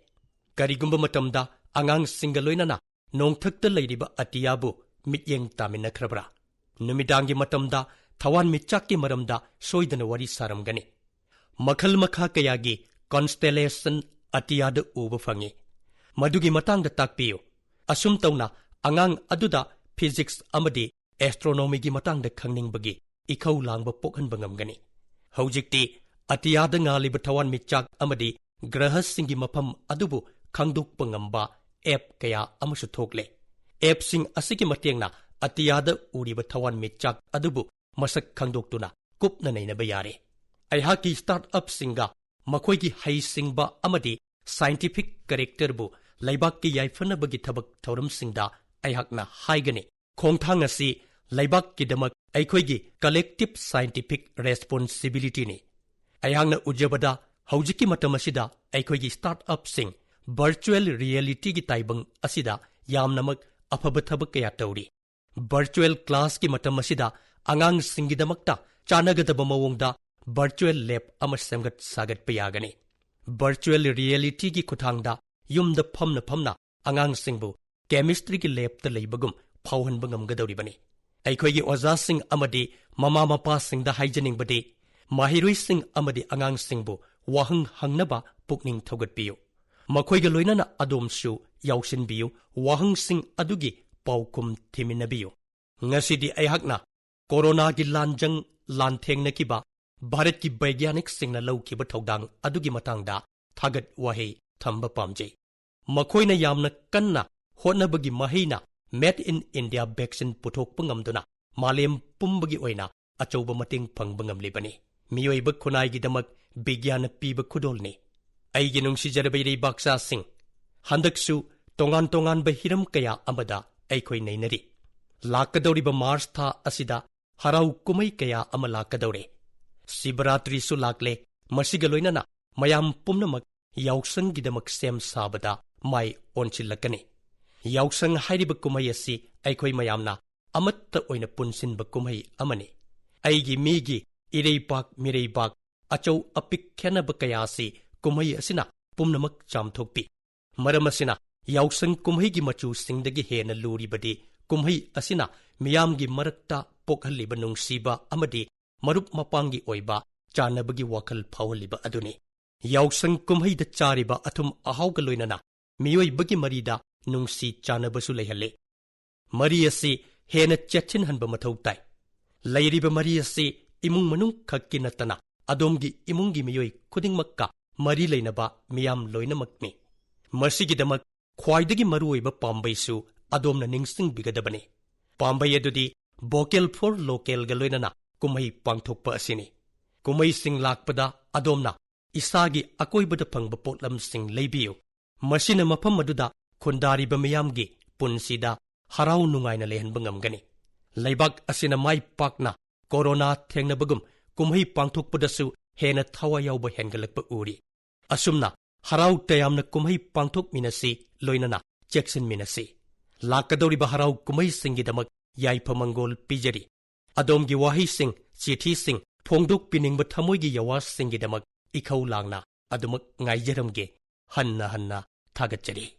ꯀꯔꯤꯒꯨꯝꯕ ꯃꯇꯝꯗ ꯑꯉꯥꯡꯁꯤꯡꯒ ꯂꯣꯏꯅꯅ ꯅꯣꯡꯊꯛꯇ ꯂꯩꯔꯤꯕ ꯑꯇꯤꯌꯥꯕꯨ ꯃꯤꯠꯌꯦꯡ ꯇꯥꯃꯤꯟꯅꯈ꯭ꯔꯕ꯭ꯔꯥ? ꯅꯨꯃꯤꯗꯥꯡꯒꯤ ꯃꯇꯝꯗ ꯊꯋꯥꯟꯃꯤꯆꯥꯛꯀꯤ ꯃꯔꯝꯗ ꯁꯣꯏꯗꯅ ꯋꯥꯔꯤ ꯁꯥꯔꯝꯒꯅꯤ꯫ ꯃꯈꯜ ꯃꯈꯥ ꯀꯌꯥꯒꯤ ꯀꯣꯟꯁꯇꯦꯂꯦꯁꯟ ꯑꯇꯤꯌꯥꯗ ꯎꯕ ꯐꯪꯏ꯫ ꯃꯗꯨꯒꯤ ꯃꯇꯥꯡꯗ ꯇꯥꯛꯄꯤꯌꯨ꯫ ꯑꯁꯨꯝ ꯇꯧꯅ ꯑꯉꯥꯡ ꯑꯗꯨꯗ ꯐꯤꯖꯤꯛꯁ ꯑꯃꯗꯤ ꯑꯦꯁꯇ꯭ꯔꯣꯅꯣꯃꯤꯒꯤ ꯃꯇꯥꯡꯗ ꯈꯪꯅꯤꯡꯕꯒꯤ ꯏꯈꯧ ꯂꯥꯡꯕ ꯄꯣꯛꯍꯟꯕ ꯉꯝꯒꯅꯤ꯫ ꯍꯧꯖꯤꯛꯇꯤ ꯑꯇꯤꯌꯥꯗ ꯉꯥꯜꯂꯤꯕ ꯊꯋꯥꯟꯃꯤꯆꯥꯛ ꯑꯃꯗꯤ ꯒ꯭ꯔꯍꯁꯤꯡꯒꯤ ꯃꯐꯝ ꯑꯗꯨꯕꯨ ꯈꯪꯗꯣꯛꯄ ꯉꯝꯕ ꯑꯦꯞ ꯀꯌꯥ ꯑꯃꯁꯨ ꯊꯣꯛꯂꯦ꯫ ꯑꯦꯞꯁꯤꯡ ꯑꯁꯤꯒꯤ ꯃꯇꯦꯡꯅ ꯑꯇꯤꯌꯥꯗ ꯎꯔꯤꯕ ꯊꯋꯥꯟꯃꯤꯆꯥꯛ ꯑꯗꯨꯕꯨ ꯃꯁꯛ ꯈꯪꯗꯣꯛꯇꯨꯅ ꯀꯨꯞꯅ ꯅꯩꯅꯕ ꯌꯥꯔꯦ꯫ ꯑꯩꯍꯥꯛꯀꯤ ꯁ꯭ꯇꯥꯔꯠ ꯑꯞꯁꯤꯡꯒ ꯃꯈꯣꯏꯒꯤ ꯍꯩꯁꯤꯡꯕ ꯑꯃꯗꯤ ꯁꯥꯏꯟꯇꯤꯐꯤꯛ ꯀꯦꯔꯦꯛꯇꯔꯕꯨ ꯂꯩꯕꯥꯛꯀꯤ ꯌꯥꯏꯐꯅꯕꯒꯤ ꯊꯕꯛ ꯊꯧꯔꯝꯁꯤꯡꯗ ꯑꯩꯍꯥꯛꯅ ꯍꯥꯏꯒꯅꯤ, ꯈꯣꯡꯊꯥꯡ ꯑꯁꯤ ꯂꯩꯕꯥꯛꯀꯤꯗꯃꯛ ꯑꯩꯈꯣꯏꯒꯤ ꯀꯂꯦꯛꯇꯤꯚ ꯁꯥꯏꯟꯇꯤꯐꯤꯛ ꯔꯦꯁꯄꯣꯟꯁꯤꯕꯤꯂꯤꯇꯤꯅꯤ꯫ ꯑꯩꯍꯥꯛꯅ ꯎꯖꯕꯗ ꯍꯧꯖꯤꯛꯀꯤ ꯃꯇꯝ ꯑꯁꯤꯗ ꯑꯩꯈꯣꯏꯒꯤ ꯁ꯭ꯇꯥꯔꯠ ꯑꯞꯁꯤꯡ ꯚꯔꯆꯨꯑꯦꯜ ꯔꯤꯌꯦꯂꯤꯇꯤꯒꯤ ꯇꯥꯏꯕꯪ ꯑꯁꯤꯗ ꯌꯥꯝꯅꯃꯛ ꯑꯐꯕ ꯊꯕꯛ ꯀꯌꯥ ꯇꯧꯔꯤ꯫ ꯚꯔꯆꯨꯑꯦꯜ ꯀ꯭ꯂꯥꯁꯀꯤ ꯃꯇꯝ ꯑꯁꯤꯗ ꯑꯉꯥꯡꯁꯤꯡꯒꯤꯗꯃꯛꯇ ꯆꯥꯟꯅꯒꯗꯕ ꯃꯑꯣꯡꯗ ꯚꯔꯆꯨꯑꯦꯜ ꯂꯦꯕ ꯑꯃ ꯁꯦꯝꯒꯠ ꯁꯥꯒꯠꯄ ꯌꯥꯒꯅꯤ꯫ ꯚꯔꯆꯨꯑꯦꯜ ꯔꯤꯌꯦꯂꯤꯇꯤꯒꯤ ꯈꯨꯠꯊꯥꯡꯗ ꯌꯨꯝꯗ ꯐꯝꯅ ꯐꯝꯅ ꯑꯉꯥꯡꯁꯤꯡꯕꯨ ꯀꯦꯃꯤꯁꯇ꯭ꯔꯤꯒꯤ ꯂꯦꯕꯇ ꯂꯩꯕꯒꯨꯝ ꯐꯥꯎꯍꯟꯕ ꯉꯝꯒꯗꯧꯔꯤꯕꯅꯤ꯫ ꯑꯩꯈꯣꯏꯒꯤ ꯑꯣꯖꯥꯁꯤꯡ ꯑꯃꯗꯤ ꯃꯃꯥ ꯃꯄꯥꯁꯤꯡꯗ ꯍꯥꯏꯖꯅꯤꯡꯕꯗꯤ, ꯃꯍꯩꯔꯣꯏꯁꯤꯡ ꯑꯃꯗꯤ ꯑꯉꯥꯡꯁꯤꯡꯕꯨ ꯋꯥꯍꯪ ꯍꯪꯅꯕ ꯄꯨꯛꯅꯤꯡ ꯊꯧꯒꯠꯄꯤꯌꯨ꯫ ꯃꯈꯣꯏꯒ ꯂꯣꯏꯅꯅ ꯑꯗꯣꯝꯁꯨ ꯌꯥꯎꯁꯤꯟꯕꯤꯌꯨ, ꯋꯥꯍꯪꯁꯤꯡ ꯑꯗꯨꯒꯤ ꯄꯥꯎꯈꯨꯝ ꯊꯤꯃꯤꯟꯅꯕꯤꯌꯨ꯫ ꯉꯁꯤꯗꯤ ꯑꯩꯍꯥꯛꯅ ꯀꯣꯔꯣꯅꯥꯒꯤ ꯂꯥꯟꯖꯪ ꯂꯥꯟꯊꯦꯡꯅꯈꯤꯕ ꯚꯥꯔꯠꯀꯤ ꯕꯩꯒ꯭ꯌꯥꯅꯤꯛꯁꯤꯡꯅ ꯂꯧꯈꯤꯕ ꯊꯧꯗꯥꯡ ꯑꯗꯨꯒꯤ ꯃꯇꯥꯡꯗ ꯊꯥꯒꯠ ꯋꯥꯍꯩ ꯊꯝꯕ ꯄꯥꯝꯖꯩ꯫ ꯃꯈꯣꯏꯅ ꯌꯥꯝꯅ ꯀꯟꯅ ꯍꯣꯠꯅꯕꯒꯤ ꯃꯍꯩꯅ Made in India vaccine ꯄꯨꯊꯣꯛꯄ ꯉꯝꯗꯨꯅ ꯃꯥꯂꯦꯝ ꯄꯨꯝꯕꯒꯤ ꯑꯣꯏꯅ ꯑꯆꯧꯕ ꯃꯇꯦꯡ ꯐꯪꯕ ꯉꯝꯂꯤꯕꯅꯤ꯫ ꯃꯤꯑꯣꯏꯕ ꯈꯨꯟꯅꯥꯏꯒꯤꯗꯃꯛ ꯕꯤꯒ꯭ꯌꯥꯟꯅ ꯄꯤꯕ ꯈꯨꯗꯣꯜꯅꯤ꯫ ꯑꯩꯒꯤ ꯅꯨꯡꯁꯤꯖꯔꯕ ꯏꯔꯩꯕꯥꯛꯆꯥꯁꯤꯡ, ꯍꯟꯗꯛꯁꯨ ꯇꯣꯉꯥꯟ ꯇꯣꯉꯥꯟꯕ ꯍꯤꯔꯝ ꯀꯌꯥ ꯑꯃꯗ ꯑꯩꯈꯣꯏ ꯅꯩꯅꯔꯤ꯫ ꯂꯥꯛꯀꯗꯧꯔꯤꯕ ꯃꯥꯔꯆ ꯊꯥ ꯑꯁꯤꯗ ꯍꯔꯥꯎ ꯀꯨꯝꯍꯩ ꯀꯌꯥ ꯑꯃ ꯂꯥꯛꯀꯗꯧꯔꯦ꯫ ꯁꯤꯕꯔꯥꯇ꯭ꯔꯤꯁꯨ ꯂꯥꯛꯂꯦ꯫ ꯃꯁꯤꯒ ꯂꯣꯏꯅꯅ ꯃꯌꯥꯝ ꯄꯨꯝꯅꯃꯛ ꯌꯥꯎꯁꯪꯒꯤꯗꯃꯛ ꯁꯦꯝ ꯁꯥꯕꯗ ꯃꯥꯏ ꯑꯣꯟꯁꯤꯜꯂꯛꯀꯅꯤ꯫ ꯌꯥꯎꯁꯪ ꯍꯥꯏꯔꯤꯕ ꯀꯨꯝꯍꯩ ꯑꯁꯤ ꯑꯩꯈꯣꯏ ꯃꯌꯥꯝꯅ ꯑꯃꯠꯇ ꯑꯣꯏꯅ ꯄꯨꯟꯁꯤꯟꯕ ꯀꯨꯝꯍꯩ ꯑꯃꯅꯤ꯫ ꯑꯩꯒꯤ ꯃꯤꯒꯤ ꯏꯔꯩꯄꯥꯛ ꯃꯤꯔꯩꯕꯥꯛ ꯑꯆꯧ ꯑꯄꯤꯛ ꯈꯦꯠꯅꯕ ꯀꯌꯥ ꯑꯁꯤ ꯀꯨꯝꯍꯩ ꯑꯁꯤꯅ ꯄꯨꯝꯅꯃꯛ ꯆꯥꯝꯊꯣꯛꯄꯤ꯫ ꯃꯔꯝ ꯑꯁꯤꯅ ꯌꯥꯎꯁꯪ ꯀꯨꯝꯍꯩꯒꯤ ꯃꯆꯨꯁꯤꯡꯗꯒꯤ ꯍꯦꯟꯅ ꯂꯨꯔꯤꯕꯗꯤ ꯀꯨꯝꯍꯩ ꯑꯁꯤꯅ ꯃꯤꯌꯥꯝꯒꯤ ꯃꯔꯛꯇ ꯄꯣꯛꯍꯜꯂꯤꯕ ꯅꯨꯡꯁꯤꯕ ꯑꯃꯗꯤ ꯃꯔꯨꯞ ꯃꯄꯥꯡꯒꯤ ꯑꯣꯏꯕ ꯆꯥꯟꯅꯕꯒꯤ ꯋꯥꯈꯜ ꯐꯥꯎꯍꯜꯂꯤꯕ ꯑꯗꯨꯅꯤ꯫ ꯌꯥꯎꯁꯪ ꯀꯨꯝꯍꯩꯗ ꯆꯥꯔꯤꯕ ꯑꯊꯨꯝ ꯑꯍꯥꯎꯒ ꯂꯣꯏꯅꯅ ꯃꯤꯑꯣꯏꯕꯒꯤ ꯃꯔꯤꯗ ꯅꯨꯡꯁꯤ ꯆꯥꯟꯅꯕꯁꯨ ꯂꯩꯍꯜꯂꯤ꯫ ꯃꯔꯤ ꯑꯁꯤ ꯍꯦꯟꯅ ꯆꯦꯠꯁꯤꯟꯍꯟꯕ ꯃꯊꯧ ꯇꯥꯏ꯫ ꯂꯩꯔꯤꯕ ꯃꯔꯤ ꯑꯁꯤ ꯏꯃꯨꯡ ꯃꯅꯨꯡ ꯈꯛꯀꯤ ꯅꯠꯇꯅ ꯑꯗꯣꯝꯒꯤ ꯏꯃꯨꯡꯒꯤ ꯃꯤꯑꯣꯏ ꯈꯨꯗꯤꯡꯃꯛꯀ ꯃꯔꯤ ꯂꯩꯅꯕ ꯃꯤꯌꯥꯝ ꯂꯣꯏꯅꯃꯛꯅꯤ꯫ ꯃꯁꯤꯒꯤꯗꯃꯛ ꯈ꯭ꯋꯥꯏꯗꯒꯤ ꯃꯔꯨꯑꯣꯏꯕ ꯄꯥꯝꯕꯩꯁꯨ ꯑꯗꯣꯝꯅ ꯅꯤꯡꯁꯤꯡꯕꯤꯒꯗꯕꯅꯤ꯫ ꯄꯥꯝꯕꯩ ꯑꯗꯨꯗꯤ Vocal for Localꯒ ꯂꯣꯏꯅꯅ ꯀꯨꯝꯍꯩ ꯄꯥꯡꯊꯣꯛꯄ ꯑꯁꯤꯅꯤ꯫ ꯀꯨꯝꯍꯩꯁꯤꯡ ꯂꯥꯛꯄꯗ ꯑꯗꯣꯝꯅ ꯏꯁꯥꯒꯤ ꯑꯀꯣꯏꯕꯗ ꯐꯪꯕ ꯄꯣꯠꯂꯝꯁꯤꯡ ꯂꯩꯕꯤꯌꯨ꯫ ꯃꯁꯤꯅ ꯃꯐꯝ ꯑꯗꯨꯗ ꯈꯨꯟꯗꯥꯔꯤꯕ ꯃꯤꯌꯥꯝꯒꯤ ꯄꯨꯟꯁꯤꯗ ꯍꯔꯥꯎ ꯅꯨꯡꯉꯥꯏꯅ ꯂꯩꯍꯟꯕ ꯉꯝꯒꯅꯤ꯫ ꯂꯩꯕꯥꯛ ꯑꯁꯤꯅ ꯃꯥꯏ ꯄꯥꯛꯅ ꯀꯣꯔꯣꯅꯥ ꯊꯦꯡꯅꯕꯒꯨꯝ ꯀꯨꯝꯍꯩ ꯄꯥꯡꯊꯣꯛꯄꯗꯁꯨ ꯍꯦꯟꯅ ꯊꯋꯥꯏ ꯌꯥꯎꯕ ꯍꯦꯟꯒꯠꯂꯛꯄ ꯎꯔꯤ꯫ ꯑꯁꯨꯝꯅ ꯍꯔꯥꯎ ꯇꯌꯥꯝꯅ ꯀꯨꯝꯍꯩ ꯄꯥꯡꯊꯣꯛꯃꯤꯟꯅꯁꯤ, ꯂꯣꯏꯅꯅ ꯆꯦꯛꯁꯤꯟꯃꯤꯟꯅꯁꯤ꯫ ꯂꯥꯛꯀꯗꯧꯔꯤꯕ ꯍꯔꯥꯎ ꯀꯨꯝꯍꯩꯁꯤꯡꯒꯤꯗꯃꯛ ꯌꯥꯏꯐ ꯃꯪꯒꯣꯜ ꯄꯤꯖꯔꯤ꯫ ꯑꯗꯣꯝꯒꯤ ꯋꯥꯍꯩꯁꯤꯡ, ꯆꯤꯊꯤꯁꯤꯡ, ꯐꯣꯡꯗꯣꯛꯄꯤꯅꯤꯡꯕ ꯊꯃꯣꯏꯒꯤ ꯌꯥꯋꯥꯁꯤꯡꯒꯤꯗꯃꯛ ꯏꯈꯧ ꯂꯥꯡꯅ ꯑꯗꯨꯃꯛ ꯉꯥꯏꯖꯔꯝꯒꯦ꯫ ꯍꯟꯅ ꯍꯟꯅ ꯊꯥꯒꯠꯆꯔꯤ꯫